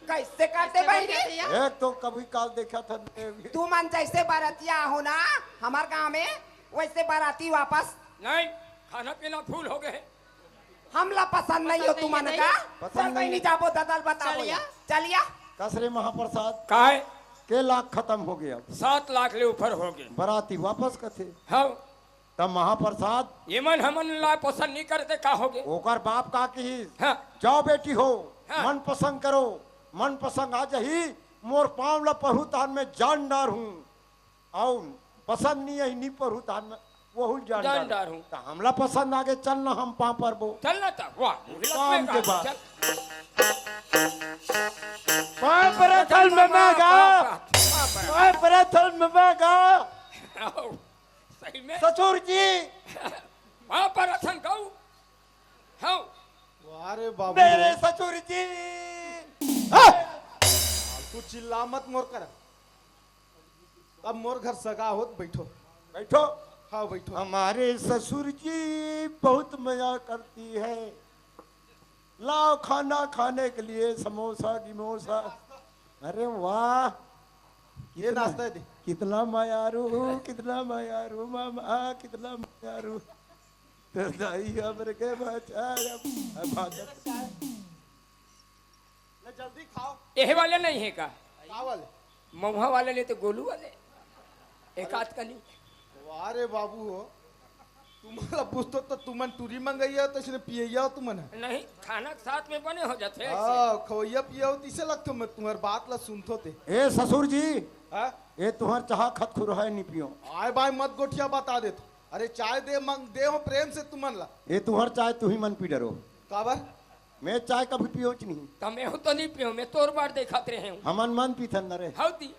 कैसे करते कैसे बहिनी? करते या? एक तो कभी काल देखा था। तू मन जैसे बरतिया हो ना हमार गांव में, वैसे बराती वापस। नहीं, खाना पीना फूल हो गए। हमला पसंद नहीं हो पसंद तुमन नहीं का? है। पसंद चल नहीं। बहिनी जाबो ददल बताबो चलिया। या। चलिया। कसरे महाप्रसाद। काय? के लाख खत्म हो गया। सात लाख ले ऊपर हो गए। बराती वापस कथे। हाँ। तब महाप्रसाद। ये मन हमन ला पसंद नहीं करते का हो गए? ओकर बाप का कही? हाँ। जाओ बेटी हो, हाँ। मन पसंद करो, मन पसंद आ जही, मोर पाँव ला पढ़ू तान में जान डार हूँ। अउ पसंद नहीं आई, नहीं पढ़ू तान में वहू जान जान डार डार हूँ। तो हमला पसंद आगे, चल ना हम पाँव परबो। चल ना ता, वाह, मुहिलत काम में के बात। चल। पाँव पर चल चल ममा मामा, का। पाँव पर। पाँव पर चल ममा का। आओ, सही में। ससुर जी। पाँव पर अथन कहू। हाँ। वाह रे बाबू। मेरे ससुर जी। हाँ। तू चिल्ला मत मोर कर। अब मोर घर सगा होत, बैठो। बैठो। हाँ, बैठो। हमारे ससुर जी बहुत मया करती है, लाओ खाना खाने के लिए समोसा गिमोसा। अरे वाह, ये कितना, नाश्ता है दे। कितना मयारू, कितना मयारू मामा, कितना मयारू। तो दाई हमरे के बचा, अब, अब भागत। ले जल्दी खाओ। यही वाले नहीं है का? का वाले? महुआ वाले नहीं तो गोलू वाले। एक आध का नहीं। वाह रे बाबू हो, तुम्हारा पूछतो तो तुमन टूरी मंगैया हो, तो इसने पियैया हो तुमन है। नहीं, खाना के साथ में बने हो जाते हैं। हाँ, खवैया पिया हो, तो इसे लगतो मैं तुम्हार बात ला सुनतो ते। ए ससुर जी, हाँ? ए तुम्हार चाह खत खुरहाए नहीं पियो। आए बाय मत गोठिया बता देत। अरे चाय दे मंग दे हो प्रेम से तुमन ला। ए तुम्हार चाय तू ही मन पी डरो। काबर? मैं चाय कभी पियोच नहीं। त मैं तो नहीं पियो, मैं तोर बार देखत रहे हूँ। हमन मन पीथन न रे। हौ दी।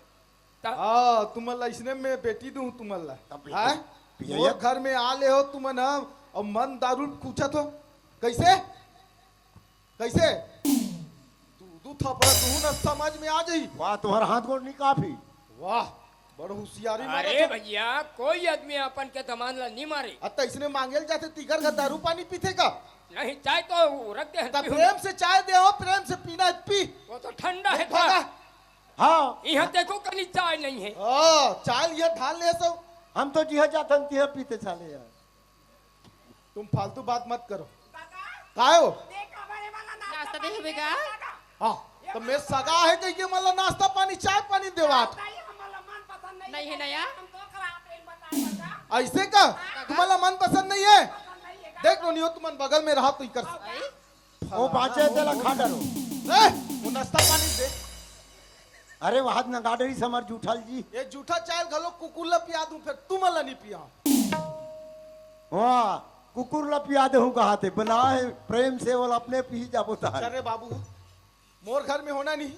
त हाँ, तुमन ला इसने मैं बेटी दूँ तुमन ला। तब हाँ? पियो। मोर घर में आ ले हो तुमन हम, और मन दारू पूछत हो। कैसे? कैसे? तू दू थपड़ा तू न समझ में आ जाई। वाह, तुम्हारा हाथ गोड़ नहीं काफी। वाह, बड़ होशियारी मारा अरे तो। भैया, कोई आदमी अपन के दमान ला नहीं मारे। अत इसने मांगेल जाते तीकर का दारू पानी पीते का? नहीं, चाय तो रख दे, त पीहूं। प्रेम से चाय दे हो, प्रेम से पीना है, पी। वो तो ठंडा है नहीं, ठंडा। हाँ। यहाँ देखो, कहीं चाय नहीं है। हाँ, चाय लिया ढाल ले सो। हम तो जिहा जाथन तिहा पीते साले यार। तुम फालतू बात मत करो। काय हो? नाश्ता दे हवे का? हाँ, तो मैं सगा है कहिके मतलब नाश्ता पानी, चाय पानी देवात। नहीं है ना यार। ऐसे का? तुम्हारा मन पसंद नहीं है? देख लो, नहीं हो तुमन बगल में रहा तो ही कर सकते। आई? वो बाचे तेला खा डरो। ए, वो नाश्ता पानी दे। अरे, वहाद न गाडरी समर जूठल जी। ये जूठा चाय घलो कुकुर ला पिया दूं, फिर तुमन ला नहीं पिया। वाह, कुकुर ला पिया दे हूँ कहा थे, बना है प्रेम से, वो अपने पी जाबो तार। चल रे बाबू, मोर घर में होना नहीं।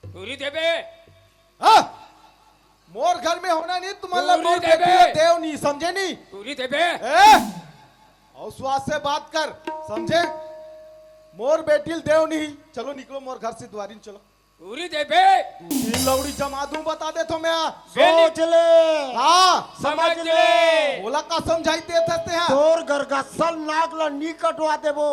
टूरी देबे। हाँ, मोर घर में होना नहीं, तुम्हारा टूरी मोर देबे। बेटी देव नहीं, समझे नहीं? टूरी देबे। ए, और स्वाद से बात कर, समझे? मोर बेटी देव नहीं, चलो निकलो मोर घर से, द्वारी चलो। टूरी देबे। दूसरी लौड़ी जमा दूं, बता दे तो मैं। सोच ले। हाँ। समझ समझ ले। ले। बोला का समझाई देत हस्ते हैं। तोर गरगसल नाक ला नी कटवा देबो,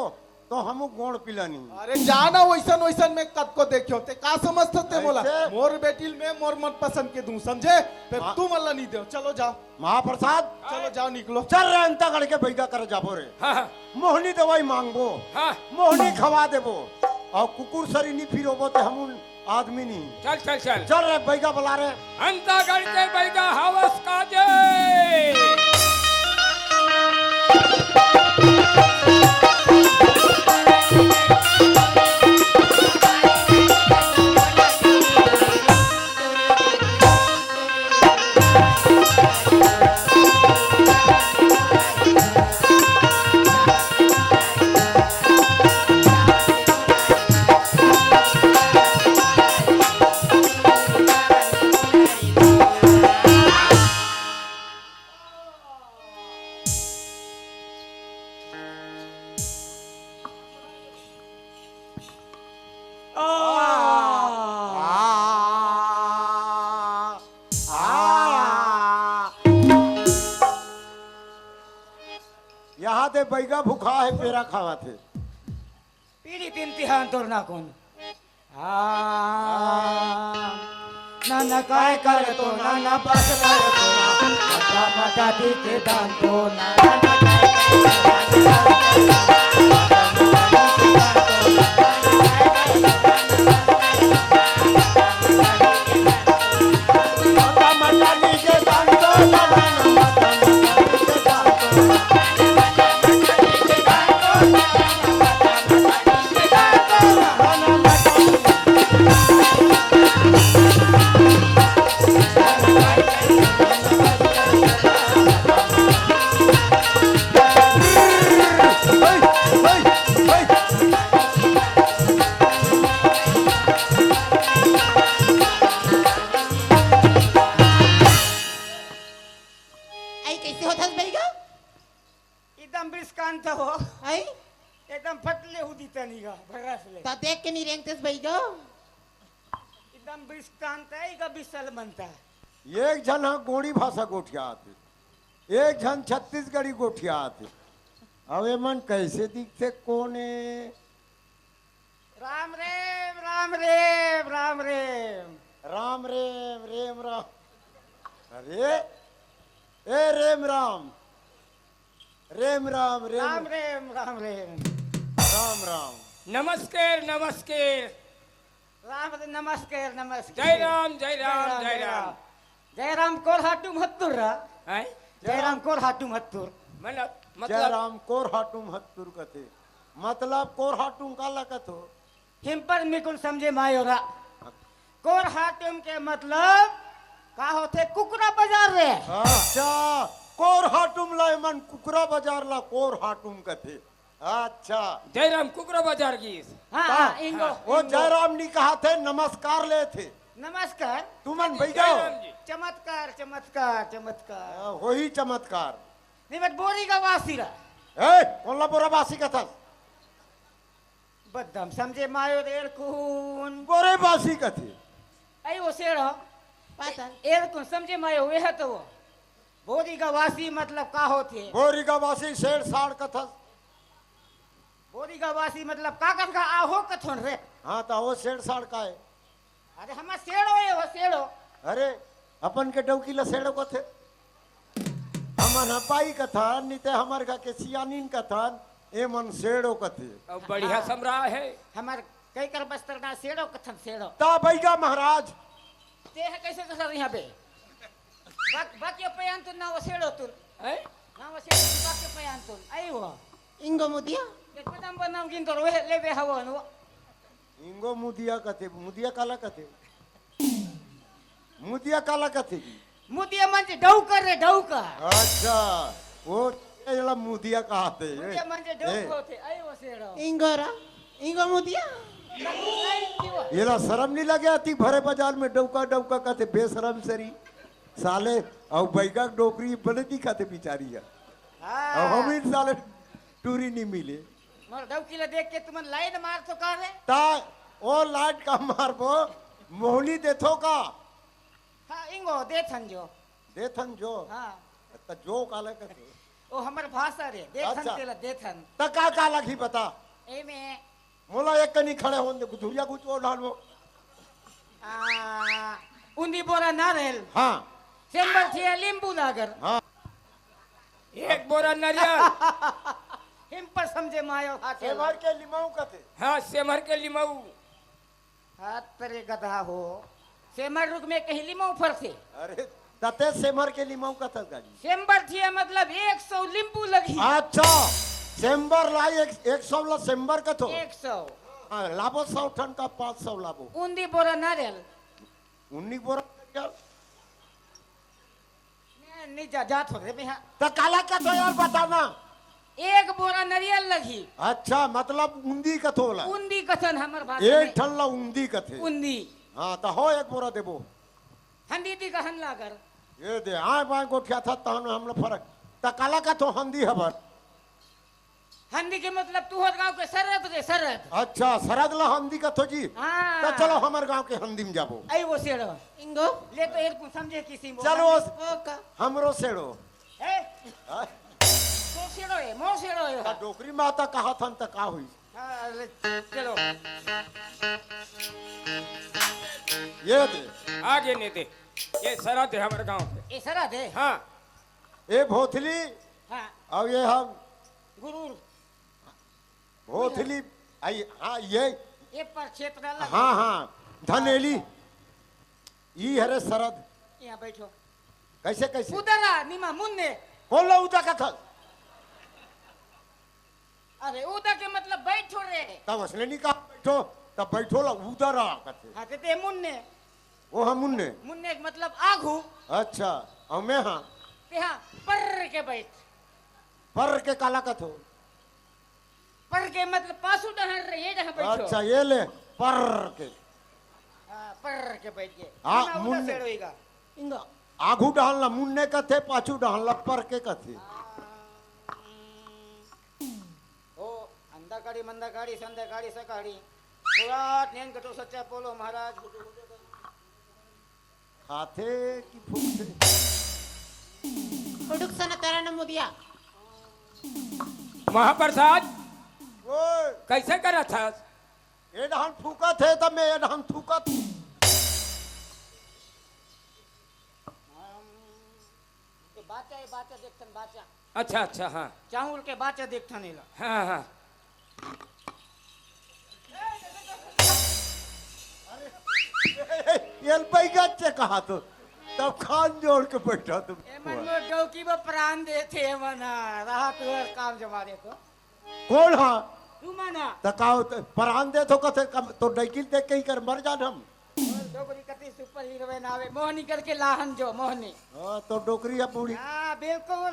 तो हमू गोड़ पिलानी। अरे जा ना, वैसन वैसन में कत को देखियो, ते का समझत हस्ते मोला? ऐसे? मोर बेटी में मोर मन पसंद के दूं, समझे? फिर हाँ। तू मल्ला नहीं दे, चलो जाओ। महाप्रसाद। चलो जाओ, निकलो। चल रे, अंतागढ़ के बैगा कर जाबो रे। हाँ, हाँ। मोहनी दवाई मांगबो। हाँ। मोहनी खवा देबो। और कुकुर सरी नी फिरोबो ते हम उन आदमी नी। चल, चल, चल। चल रे, बैगा बुला रे। अंतागढ़ के बैगा हवस काजे। बैगा भूखा हे, पेरा खावत हे। पीड़ी तीन तिहान तोर ना कौन। हाँ। ना ना काय कर तो, ना ना बस कर तो, मटा मटा दी के दान तो, ना ना ना काय कर तो, ना ना बस कर तो, मटा मटा दी के दान तो, ना ना ना काय कर तो, ना ना बस कर तो, मटा मटा दी के दान तो, ना ना ना बस कर तो। आई कैसे होता है भाई का? एकदम बिस्कांत हो। आई? एकदम फटले हुदी तनी गा, भरस ले। ता देख के नहीं रेंगतेस भाई गा। एकदम बिस्कांत है, इका बिसल बनता है। एक झन ह गोंड़ी भाषा गोठियात हे, एक झन छत्तीसगढ़ी गोठियात हे। अब एमन कैसे दिखथे, कोन ए? राम रेम, राम रेम, राम रेम। राम रेम, रेम राम। अरे, ए रेम राम। रेम राम, रेम राम रेम, राम रेम। राम राम। नमस्कार, नमस्कार। राम रे, नमस्कार, नमस्कार। जय राम, जय राम, जय राम। जय राम कोर हाटुम हत्तुर रा। हैं? जय राम कोर हाटुम हत्तुर। मतलब, जय मतलब? राम कोर हाटुम हत्तुर कथे। मतलब कोर हाटुम काला कथो? हिम्पर में कुन समझे मायो रा। कोर हाटुम के मतलब का होथे? कुकरा बाजार रे। अच्छा, कोर हाटुम ला एमन कुकरा बाजार ला कोर हाटुम कथे। अच्छा। जयराम कुकरा बाजार गीस। हाँ, का? हाँ, इंगो, ओ इंगो। जयराम नी कहाथे, नमस्कार लेथे। नमस्कार। तुमन जय बैठो। राम जी। चमत्कार, चमत्कार, चमत्कार। हाँ, होही चमत्कार। नहीं, मत बोरी का वासी रा। ए, कोन ला बोरा वासी कथस? बदम समझे मायो रे एरकुन। बोरे बासी कथे। आई वो सेड़ हो। पाता। एरकुन समझे मायो वे है तो वो। बोरी का वासी मतलब का होथे? बोरी का वासी सेड़ साड़ कथस। बोरी का वासी मतलब का कथ का आहो कथोन रे। हाँ, तो वो सेड़ साड़ का है? अरे, हमर सेड़ो ए हो, सेड़ो। अरे, अपन के डौकी ला सेड़ो कथे। हमन ह बाई कथन, नी ते हमर घर के सियानिन कथन, ए मन सेड़ो कथे। अब बढ़िया हाँ। समरा है। हमर कई कर बस्तर ना सेड़ो कथन, सेड़ो। ता बैगा महाराज। ते है कैसे कथन यहाँ पे? बक, बक ये पयान तुन ना वो सेड़ो तुन। हैं? ना वो सेड़ो तुन, बक ये पयान तुन। आई वो। इंगो मुदिया। ये पदम बनाम गिन तो रोहे ले बे हवा नो। इंगो मुदिया कथे, मुदिया काला कथे? मुदिया काला कथे जी? मुदिया मंजे डौकर रे, डौकर। अच्छा, वो एला मुदिया कहथे। मुदिया मंजे डौकर ए। होथे, आई वो सेड़ो। इंगोरा, इंगो मुदिया। एला शरम नहीं लगे? अति भरे बाजार में डौका, डौका कथे, बेशरम सरी। साले, अउ बैगा डोकरी बने दिखाथे बिचारी है। हाँ। अब हम इन साले टूरी नहीं मिले। मोर डौकी ला देख के तुमन लाइन मार तो का रे? ता ओ लाइन का मारबो, मोहनी देथो का? हाँ, इंगो, देथन जो। देथन जो? हाँ। त जो काला कथे? ओ हमर भाषा रे, देथन अच्छा। तेला देथन। त का का लगही बता? एमे। मोला एक कनी खड़े होन दे, गुधुरिया गुच ओ डालबो। आ, उंदी बोरा नारेल। हाँ। सेंबर थिया लींबू लागर। हाँ। एक बोरा नरियल। हिम पर समझे मायो हाथे। सेमर के लिमाऊ कथे। हाँ, सेमर के लिमाऊ। हाथ तेरे गधा हो। सेमर रुख में कहीं लिमाऊ फरथे। अरे, तते सेमर के लिमाऊ कथस गाजी। सेंबर थिया मतलब एक सौ लींबू लगही। अच्छा, सेंबर ला एक, एक सौ ला सेंबर कथो। एक सौ। हाँ, लाबो सौ ठन का पाँच सौ लाबो। उंदी बोरा नारियल। उन्नी बोरा नारियल। नहीं, नहीं जा, जा थोड़े में हाँ। तो काला कथो यार बताना। एक बोरा नरियल लगही। अच्छा, मतलब उंदी कथो ला। उंदी कथन हमर भाषा एक में। ठन ला उंदी कथे। उंदी। हाँ, तो हो एक बोरा देबो। हंदी दी गहन लागर। ये दे, आए बाएं गोठिया था, तहन हमला फरक। त काला कथो हंदी हबर? हंदी के मतलब तुहर गांव के सरहद रे, सरहद। अच्छा, सरहद ला हंदी कथो जी। हाँ। त चलो हमर गांव के हंदी में जाबो। आई वो सेड़ो। इंगो। ले तो एक कुछ समझे किसी में। चलो। ओ का? हमरो सेड़ो। ए? हाँ? मोर सेड़ो हे, मोर सेड़ो हे। त डोकरी माता कहाथन त का होइस? हाँ, ले, चलो। ये दे। आगे ने दे। ये सरद हे हमर गांव के। ये सरद हे? हाँ। ये भोथली। हाँ। अउ ये हम गुरूर। भोथली, आई, हाँ, ये। ये पर क्षेत्र अलग हाँ, हे। हाँ, धनेली। ई हरे सरद। यहाँ बैठो। कैसे, कैसे? उदरा, निमा मुन्ने। कोन ला उदा कथस? अरे, उदा के मतलब बैठो रे। तब असले नहीं कहा बैठो, तब बैठो ला उदरा कथे। हाँ, ते, ते मुन्ने। वो हम मुन्ने। मुन्ने के मतलब आगू। अच्छा, अउ मैं हाँ। ते हाँ, पर के बैठ। पर के काला कथो? पर के मतलब पासू डहर रे, ये डहर बैठो। अच्छा, ये ले, पर के। हाँ, पर के बैठ के। हाँ, ना, उधर मुन्ने। से रोएगा। इंगा, आगू डहन ला मुन्ने कथे, पाछू डहन ला पर के कथे। ओ, अंधा काड़ी, मंदा काड़ी, संधा काड़ी, सकाड़ी। पूरा नेन कटो सच्चा बोलो महाराज। खाथे कि फूकथे? उडुक सन तारा न मुदिया। महाप्रसाद, ओए। कैसे करत हस? ए डहन फूकत हे, त मैं ए डहन थूकत। ये बाचा, ये बाचा, देखथन बाचा। अच्छा, अच्छा, हाँ। चाउर के बाचा देखथन एला। हाँ, हाँ। ये बैगत से कहा तो, तब खान जोड़ के बैठा तुम। ए मन मोर डौकी में प्राण देथे, ए मन हा। रहा तू हर काम जमा दे तो। कोन हा? तू मन हा। त का होत, प्राण दे तो कथे, कम, तो डैकिल देख के ही कर मर जान हम। और डोकरी कति सुपर हीरोइन आवे, मोहनी करके लाहन जो, मोहनी। हाँ, तो डोकरी अब बूढ़ी। हाँ, बिल्कुल।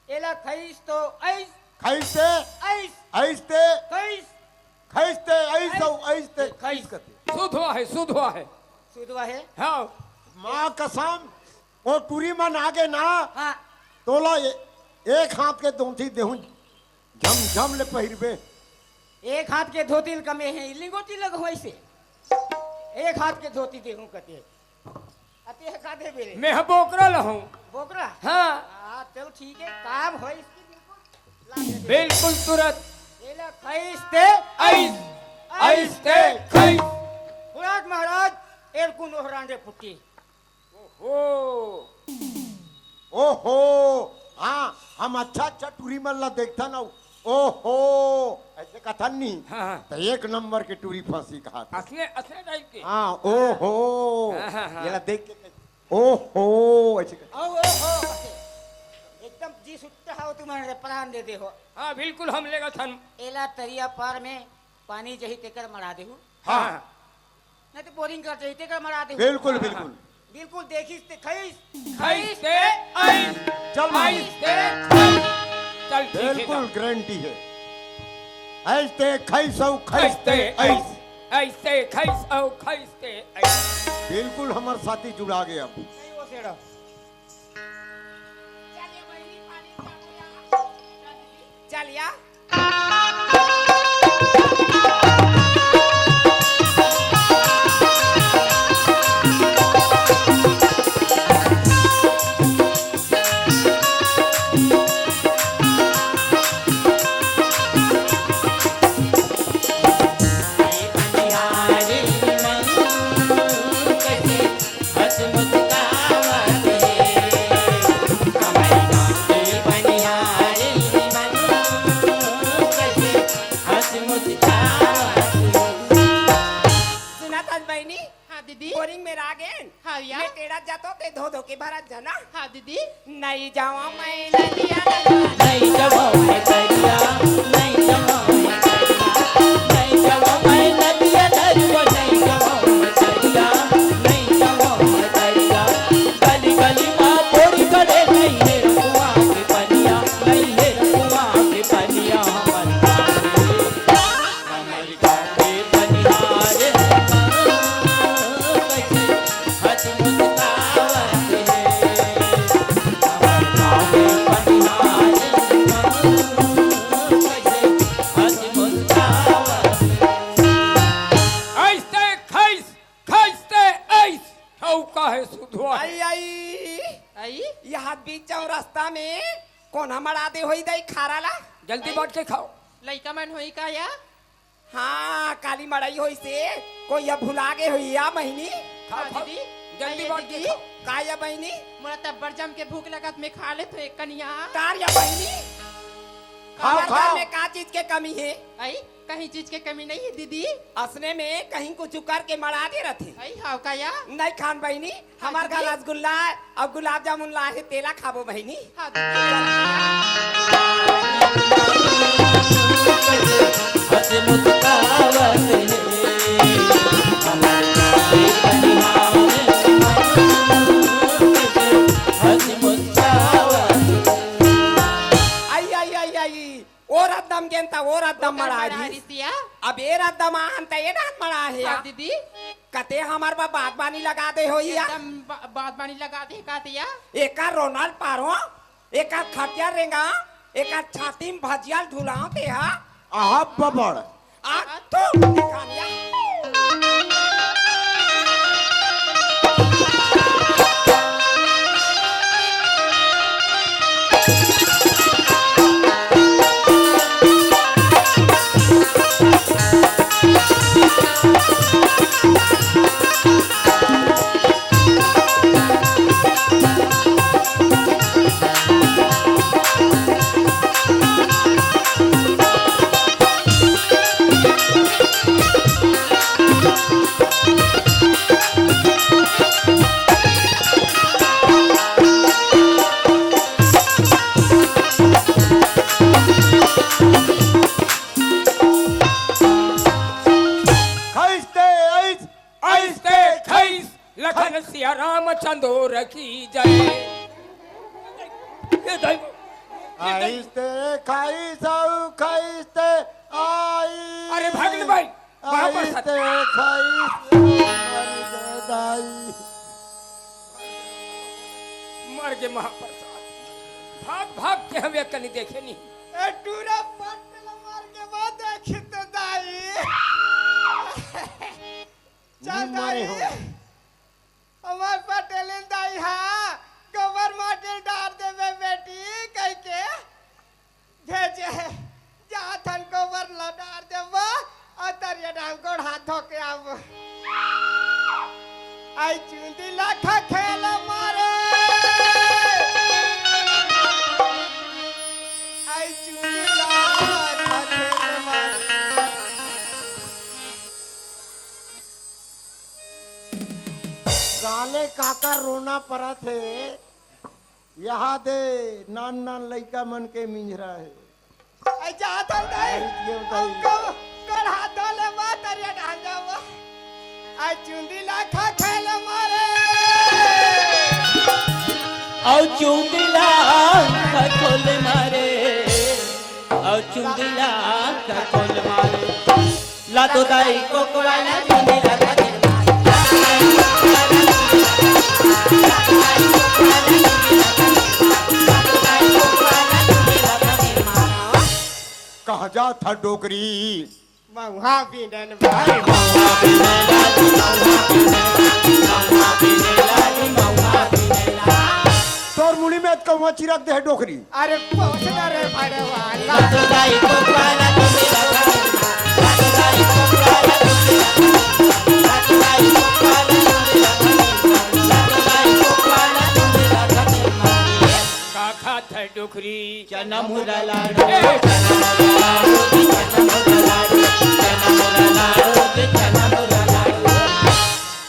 एला खइस तो ऐस। खइस ते? ऐस। ऐस ते? खइस। खइस ते ऐस ऐस। अउ ऐस ते खइस। खइस कथे। सुधवा हे, सुधवा हे। सुधवा हे? हाँ। माँ कसम, ओ टूरी मन आगे ना, हाँ। तोला ए-, एक हाथ के दोंठी देहूं, झमझम ले पहिरबे। एक हाथ के धोती ल कमे हे, लिंगोटी लग होइसे। एक हाथ के धोती देहूं कते। अते का देबे रे? मैं ह बोकरा लहूं। बोकरा? हाँ। हाँ, चल ठीक हे, काम होइस कि बिल्कुल ला दे दे। बिल्कुल तुरंत। एला खइस ते ऐस, ऐस ते खइस। खुराक महाराज, एल कुन ओहरान रे फुटी। ओहो। ओहो, हाँ, हम अच्छा अच्छा टूरी मन ला देखथन अउ ओहो, ऐसे कथन नी। हाँ, हाँ। त एक नंबर के टूरी फंसी कहा था। असने, असने टाइप के। हाँ, ओहो। हाँ, हाँ, हाँ। एला देख के कह, ओहो, ऐसे कह। ओ, ओहो, ऐसे। एकदम जी सुट्टा हो तुम्हारे प्राण दे दे हो। हाँ, बिल्कुल हम लेगा थन। एला तरिया पार में पानी जही तेकर मरा देहू। हाँ। हाँ। नहीं तो बोरिंग कर जाई, तेकर मरा दे। बिल्कुल, हाँ, बिल्कुल। हाँ। बिल्कुल देखिस ते खइस। खइस ते ऐस। चल मामी। ऐस ते खइस। चल ठीक हे बिल्कुल। गारंटी हे। ऐस ते खइस अउ खइस ते ऐस। ऐस ते खइस अउ खइस ते ऐस। बिल्कुल हमर साथी जुड़ा गे अब। नहीं वो सेड़ा। चलिया। सुनत हस बहिनी? हाँ दीदी। बोरिंग में रागेन। हाँ भैया। मैं टेड़ा जातो ते धो धो के भरत जाना। हाँ दीदी। नहीं जावा मैं नदिया, नहीं जावा मैं दरिया, नहीं जावा मैं दरिया, नहीं जावा मैं नदिया दरुआ, नहीं जावा मैं दरिया, नहीं जावा मैं दरिया। गली गली मा बोरी करे, नहीं हे रखुआ के पनिया, नहीं हे रखुआ के पनिया, हमर गाँव के, हमर गाँव के पनिहार, कैसे हंस मुस्कावत हे, हमर गाँव के पनिहार, कैसे हंस मुस्कावत हे। ऐस ते खइस, खइस ते ऐस, ठउका हे सुधवा हे। आई, आई। आई? यहाँ बीच चौरस्ता में कोन ह मड़ा दे होही दाई खारा ला? जल्दी बांट के खाव। लइका मन होही का या? हाँ, काली मड़ई होइसे, कोई अब भुला गे होही या बहिनी? खाव, हाँ, खाव। दीदी। जल्दी अइए बांट के दीदी। खाव। का या बहिनी? मोला त अब्बड़ जम के भूख लगत, मैं खा लेथों एक कनिया। तार या बहिनी? खाव, हमर घर खाव। में का चीज के कमी हे? अई, कहीं चीज के कमी नहीं है दीदी। असने में कहीं कुछ करके मड़ा दे रथे। अई, हाव का या? नहीं खान बहिनी, हमर घर दीदी। रसगुल्ला अउ गुलाब जामुन ला हे, तेला खाबो बहिनी। हाँ, दीदी। हंस मुस्कावत हे, हमर गाय कनिहार हंस मुस्कावत। आई, आई, आई, आई। ओ रद्दम गेन त ओ रद्दम ओकर मड़ा मड़ा दिस। रिसिया। अब ए रद्दम आहन त ए डाहन मड़ा हे या। हाँ, दीदी। कते हमर बा बागबानी लगा दे होही या। एकदम बा-, बागबानी लगा दे का दिया। एकर रोनल पारो, एकर खटिया रेंगा, एकर छाती में भजिया ल ढुलाव ते हा। आहा बबड़। आ तो दिखानिया। खइस ते अइस, अइस ते खइस, लखन सिया राम चंदोर की जय। ए दाई, ए दाई। अइस ते खइस अउ खइस ते अइस। अरे भाग ले भाई, महाप्रसाद। अइस ते खइस, अरे दाई। मर गे महाप्रसाद। भाग, भाग के हम एक कनी देखे नहीं। ए टूरा पट ला मार के वो देखी तो दाई। चल नींद मारे दाई। हो। हमर पटेलिन दाई हा गोबर माटी डार देबे बेटी कहिके भेजे हे। जाथन गोबर ला डार देबो अउ तरिया डाम गोड़ हाथ धो के आबो। आई चुंदी ला खखेल मारे। आई चुंदी ला खखेल मारे। साले काकर रोना परत हे। यहाँ दे नान नान लइका मन के मिंजरा हे। आई जात हन दाई। आई ये बताई। हमको कर हाथ धो ले बा तरिया ढांगा बा। आई चुंदी ला खा खेल मारे। अउ चुंदी ला खा खोल मारे। अउ चुंदी ला खा खोल मारे। ला तो दाई कोकवा ला चुंदी ला खा खोल मारे। कहाँ जात हस डोकरी? महुआ बीनन भाई। तोर मुड़ी में कौआ चिरक दे हे डोकरी। अरे पहुंच ना रे भड़वा। का खात हे डोकरी? चना मुरा लाडू, ए! चना मुरा लाडू, चना मुरा लाडू, चना मुरा लाडू, चना मुरा लाडू।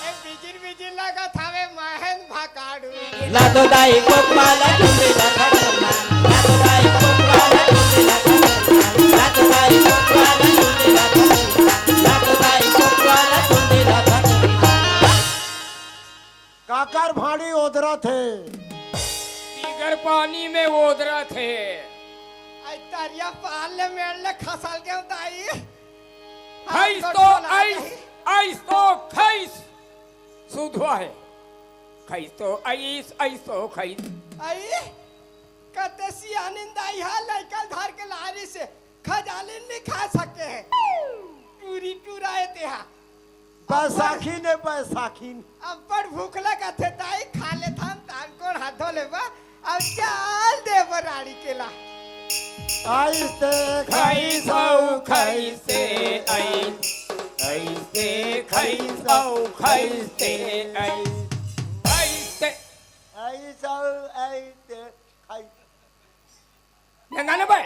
ए, बिजिर बिजिर लागत हवे महन भकाडू। लातो दाई कोकवा ला चुंदी ला खा खोल मारे। लातो दाई कोकवा ला चुंदी ला खा खोल मारे। लातो दाई कोकवा ला चुंदी ला खा खोल मारे। लातो दाई कोकवा ला चुंदी ला खा खोल मारे। काकर भांड़ी ओदरत हे? बिगर पानी में ओदरत हे। आई तरिया पार ले मेड़ ले खसल के दाई। खइस तो अइस, अइस तो खइस। सुधवा हे। खइस तो अइस, अइस तो खइस। आई, कते सियानिन दाई हा लइका धर के लारी से खजालिन नहीं खा सके हे। टूरी टूरा हे तेहा। बैसाखी ने बैसाखी। अब्बड़ भूख लगत हे दाई, खा लेथन, तान कोन हाथ धो लेबा। अब चल देबो राड़ी केला। अइसे खइस अउ खइसे अइस, अइसे खइस अउ खइसे अइस, अइसे। अइस अउ अइसे खइस। नंगा न बे।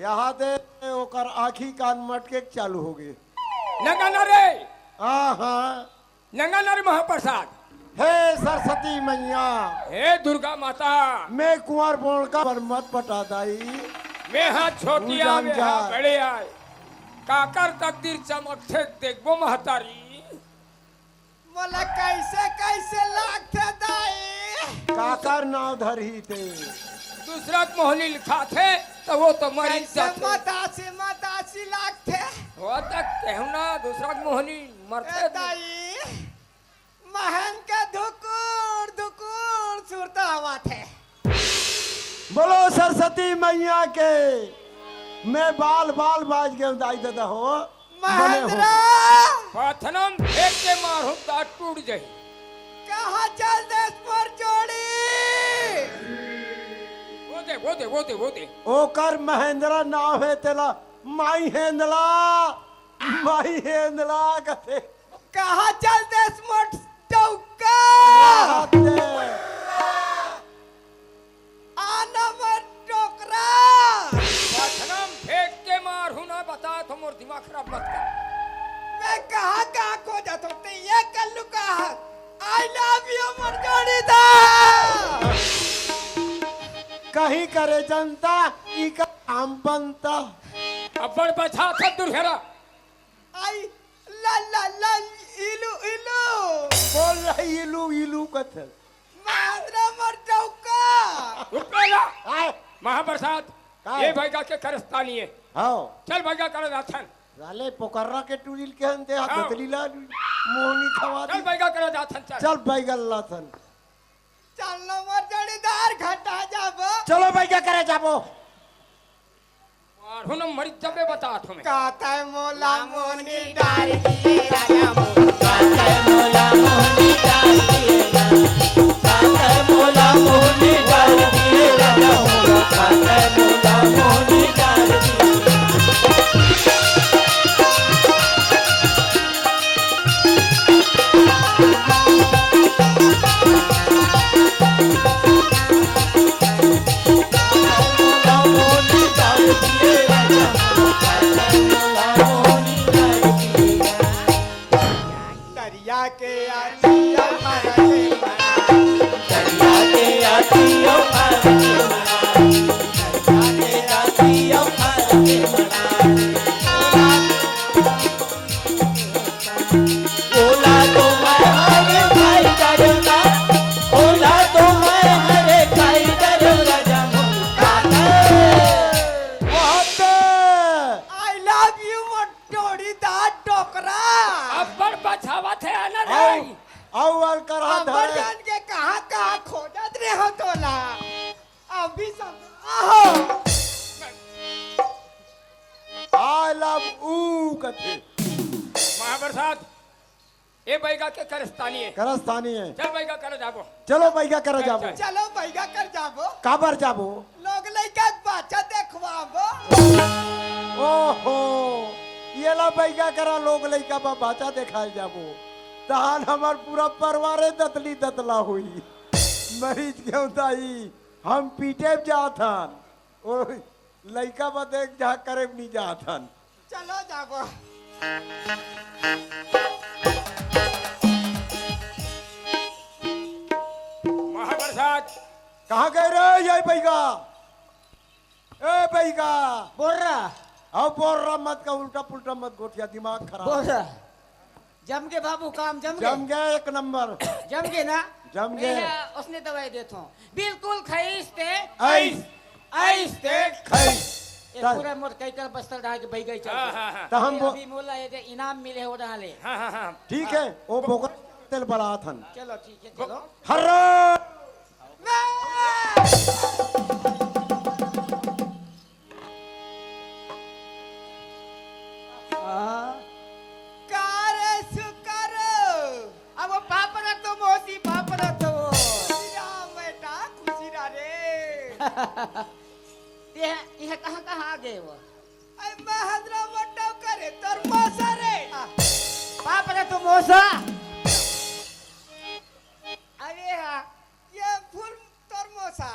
यहाँ दे ओकर आँखी कान मटके के चालू हो गए। नंगा न रे। हाँ, हाँ। नंगा न रे महाप्रसाद। हे सरस्वती मैया। हे दुर्गा माता। मैं कुंवर बोल का पर मत पटा दाई। मैं हा छोटी पूजन आवे हा जा। बड़े आए। काकर तकदीर चमकथे देखबो महतारी। मोला कइसे कइसे लागथे दाई। काकर नाव धरही ते। दूसरा के मोहनी लिखाथे त वो तो मरी कैसे जाथे। मतासी मतासी लागथे। हो त केहू ना दूसरा के मोहनी मरथे ए दाई। महन के धुकुर धुकुर सुरता आवत हे। बोलो सरस्वती मैया के। मैं बाल बाल बाज गए दाई दादा हो। बने हो। महेंद्र। पथनम फेंक के मारहूं दांत टूट जाही। कहाँ चल देस मोर जोड़ी? वो दे, वो दे, वो दे, वो दे। ओकर महेंद्र नाव हे तेला माई हेंदला, माई हेंदला कथे। कहाँ चल देस मोर टौका? बात दे। आना मोर टोकरा। पथनम फेंक के मारहूं ना बता तो मोर दिमाग खराब मत कर। मैं कहाँ कहाँ खोजत हों ते ये कल्लू कहाँ? I love you मोर जोड़ीदार। कहीं करे जनता, इका काम बनता। अब्बड़ बछा था दुर्घेरा। आई ला ला ला इलू इलू। बोल रही इलू इलू कथल। मार रे मोर टौका। रुक रे ला। आय। महाप्रसाद, का? ये बैगा के करस्तानी है। हाँ। चल बैगा कर जाथन। साले पोकर्रा के टूरिल के हन ते हाथ हाँ। दतली ला मोहनी खवा चल दी। बैगा कर जाथन, चल। चल बैगा लाथन। चल न मोर जोड़ीदार घटा जाबो। चलो बैगा करे जाबो। मारहूं न मरी जबे बता तुम्हें। कातय मोला मोहनी डाल दिए राजा मोर। कातय मोला मोहनी डाल दिए राजा। कातय मोला मोहनी डाल दिए राजा मोर। कातय मोला मोहनी डाल दिए। दरिया के आती अमर के मना। दरिया के आती अमर के मना। दरिया के आती अमर के मना। बोला तो मैं हरे खाई करूंगा, बोला तो मैं हरे खाई करूंगा, जमुना। बात है। I love you, मोर जोड़ीदार डोकरा। अब्बड़ बछावत हे ना रे। आऊ, आऊ अलकरहा अब्बड़ धरे। जान के कहाँ, कहाँ खोजत रहे हो तोला। अभी सब आहो। I love you कथे। महाप्रसाद, ए बैगा के करस्तानी है। करस्तानी है। चल बैगा कर जाबो। चलो बैगा कर चल, जाबो। चल। चलो बैगा कर जाबो। काबर जाबो? लोग लइका के बाचा देखवाबो। ओहो, येला बैगा करा लोग लइका बा बाचा देखाए जाबो। तहान हमर पूरा परिवारे दतली दतला होई। मरीज क्यों दाई, हम पीटे जात हन। ओ लइका बा देख जा करे नहीं जात हन। चलो जाबो। महाप्रसाद। कहाँ गए रे ये बैगा? ए बैगा। बोल रहा। अब बोल रहा मत का उल्टा पुल्टा मत गोठिया दिमाग खराब। बोल रहा। जम के बाबू काम जम के। जम गया एक नंबर। जम के ना? जम गया। मैं उसने दवाई देता हूँ। बिल्कुल खईस ते। आइस। आइस ते। खईस। ये चल। पूरा मोर कई कर बस्तर डाल के बैग ही चल हाँ, गया। हाँ, हाँ। तो हम ये बो- अभी मोला ये दे इनाम मिले हो रहा ले। हाँ, हाँ, हाँ। ठीक हाँ। है, वो बोकर तेल बड़ा थन। चलो ठीक है, चलो। हर्रा। हाँ। का रे सुकर? अब वो पापड़ तो मौसी, पापड़ तो। खुशी रहा बेटा, खुशी रहा रे। ये, ये कहाँ, कहाँ आ गए वो? अरे, मैं हजरा वड्डा करे, तोर मौसा रे। आ, बाप रे, तू मौसा। अरे हाँ, ये फूल तोर मौसा।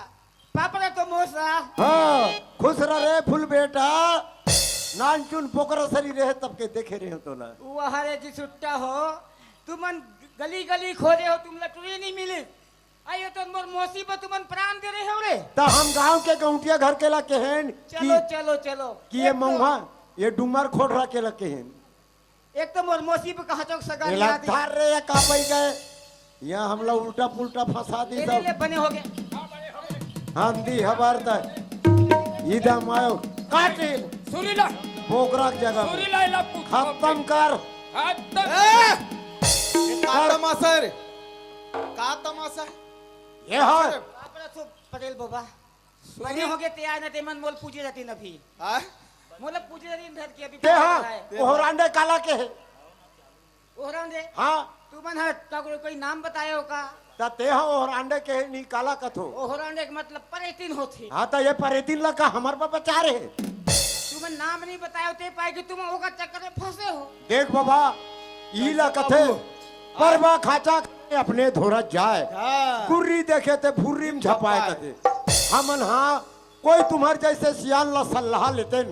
बाप रे, तो मौसा। हाँ, खुश रह रे फूल बेटा। नानचुन पोकरा सरी रहे तब के देखे रहे हो तो ना। वाह रे जी सुट्टा हो, तुमन गली गली खोजे हो, तुम लटुरी नहीं मिली। आइए तो मोर मौसी पर तुमन प्राण दे रहे हो रे। त हम गांव के गौंटिया घर के ला कहेन चलो, कि, चलो, चलो। कि ये एक तो मऊहा, ये डूमर खोटरा के ला कहेन। एक तो मोर मौसी पे कहाँ चौक सगा एला नियादी। धर रे, ये का पई गए? यहाँ हमला उल्टा पुल्टा फंसा दी ले, ले, सब। ले, बने हो गए। आंधी हवार तक। इदा मायो। काटिल। सुरीला। बोकरा के जगह। सुरीला, इला कुछ खत्म कर। खत्म। ए! ये का तमाशा है रे? का तमाशा है? ये है। बाप रे, सो पटेल बाबा। बने हो गए तैयार न, ते मन मोल पूजे जाती न भी। हाँ? मोल पूजे जाती न धर के अभी ते पूजा हाँ, कराए। ओहरांडे काला के है। ओहरांडे? हाँ। तू मन हा, का कोई, कोई नाम बताए हो का? ता ते हाँ ओहरांडे के है, नी काला कथो। ओहरांडे के मतलब परेतिन होथे। हाँ, ता ये परेतिन ला का हमर पर बचा रहे? तू मन नाम नहीं बताए हो, ते पाए कि तुम ओकर चक्कर में फंसे हो। देख बाबा, ई ला कैसे कथे, बाबू? परवा खाचा अपने धोरा जाए। हाँ। गुर्री देखे ते फुर्री में झपाए झपाए। कथे। हमन हाँ, कोई तुम्हर जैसे सियान ला सलाह लेतेन,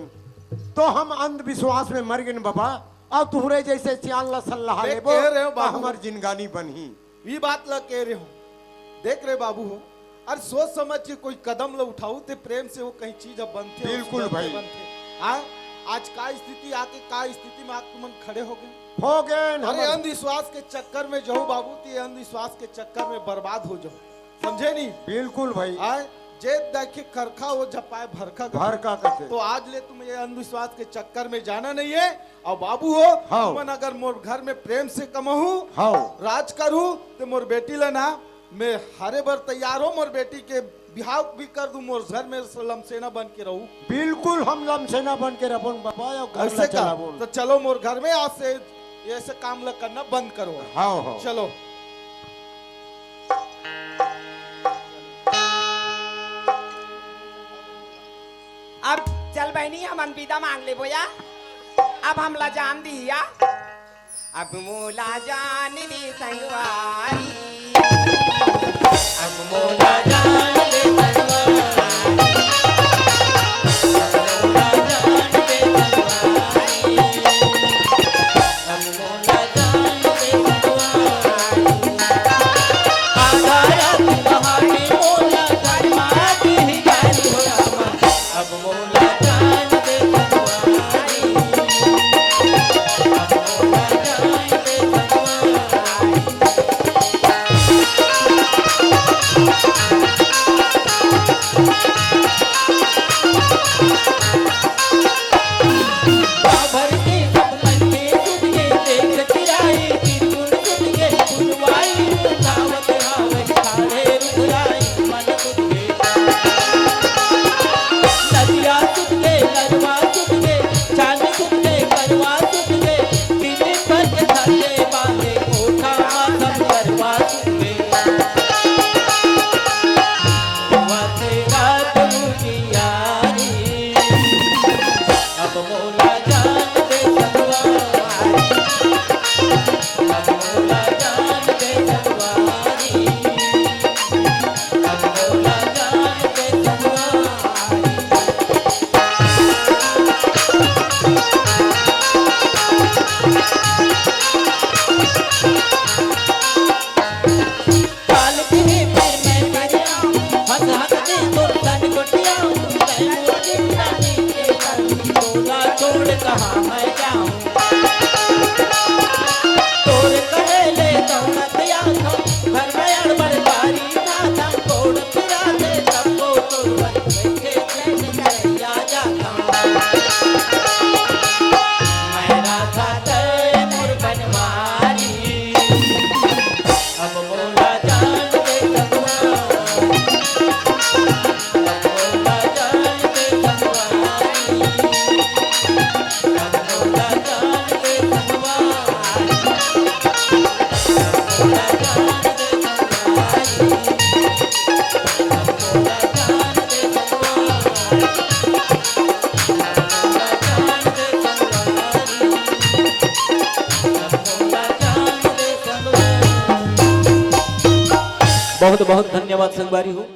तो हम अंधविश्वास में मर गेन बाबा, अउ तुम्हरे जैसे सियान ला सलाह मैं लेबो, कह रहे हो तो बाबू। हमर जिनगानी बनही। ई बात ला कह रहे हो। देख रे बाबू हो, अरे सोच समझ के कोई कदम ला उठाऊ ते प्रेम से वो कहीं चीज अब बनथे, बिल्कुल सुधरथे भाई। बनथे। हाँ? आज का स्थिति आके का स्थिति में आज तुमन खड़े हो गए। हो गए अरे हमर अंधविश्वास के चक्कर में जाओ बाबू, ते अंधविश्वास के चक्कर में बर्बाद हो जाओ, समझे नहीं? बिल्कुल भाई। आए, जे देखे खरखा वो झपाए भरखा कथे। भरखा कथे। तो आज ले तुम ये अंधविश्वास के चक्कर में जाना नहीं है। और बाबू हो, हाँ। तुमन अगर मोर घर में प्रेम से कमहू, हाँ। राज करू, तो मोर बेटी ला ना, मैं हरे बर तैयार हो, मोर बेटी के बिहाव भी कर दूं, मोर घर में लमसेना बन के रहू। बिल्कुल हम लमसेना बन के रहबोन बाबा, और घर ऐसे ला का? चलाबोन। तो चलो मोर घर में आज से ये ऐसे काम ला करना बंद करो। हाँ, हाँ। चलो। अब चल बहिनी, हमन विदा मांग लेबो या। अब हमला जान दिया। अब मोला जान दे संगवारी। अब मोला जान दे संगवारी। अब मोला जान दे संगवारी। अब मोला जान दे संगवारी। आधा रात पहाड़ी मोला गरमा दीही गारी हो रामा। अब मोला जान दे संगवारी। अब मोला जान दे संगवारी। बाबर के सपनन में सुध के देख के बहुत बहुत धन्यवाद संगवारी हो।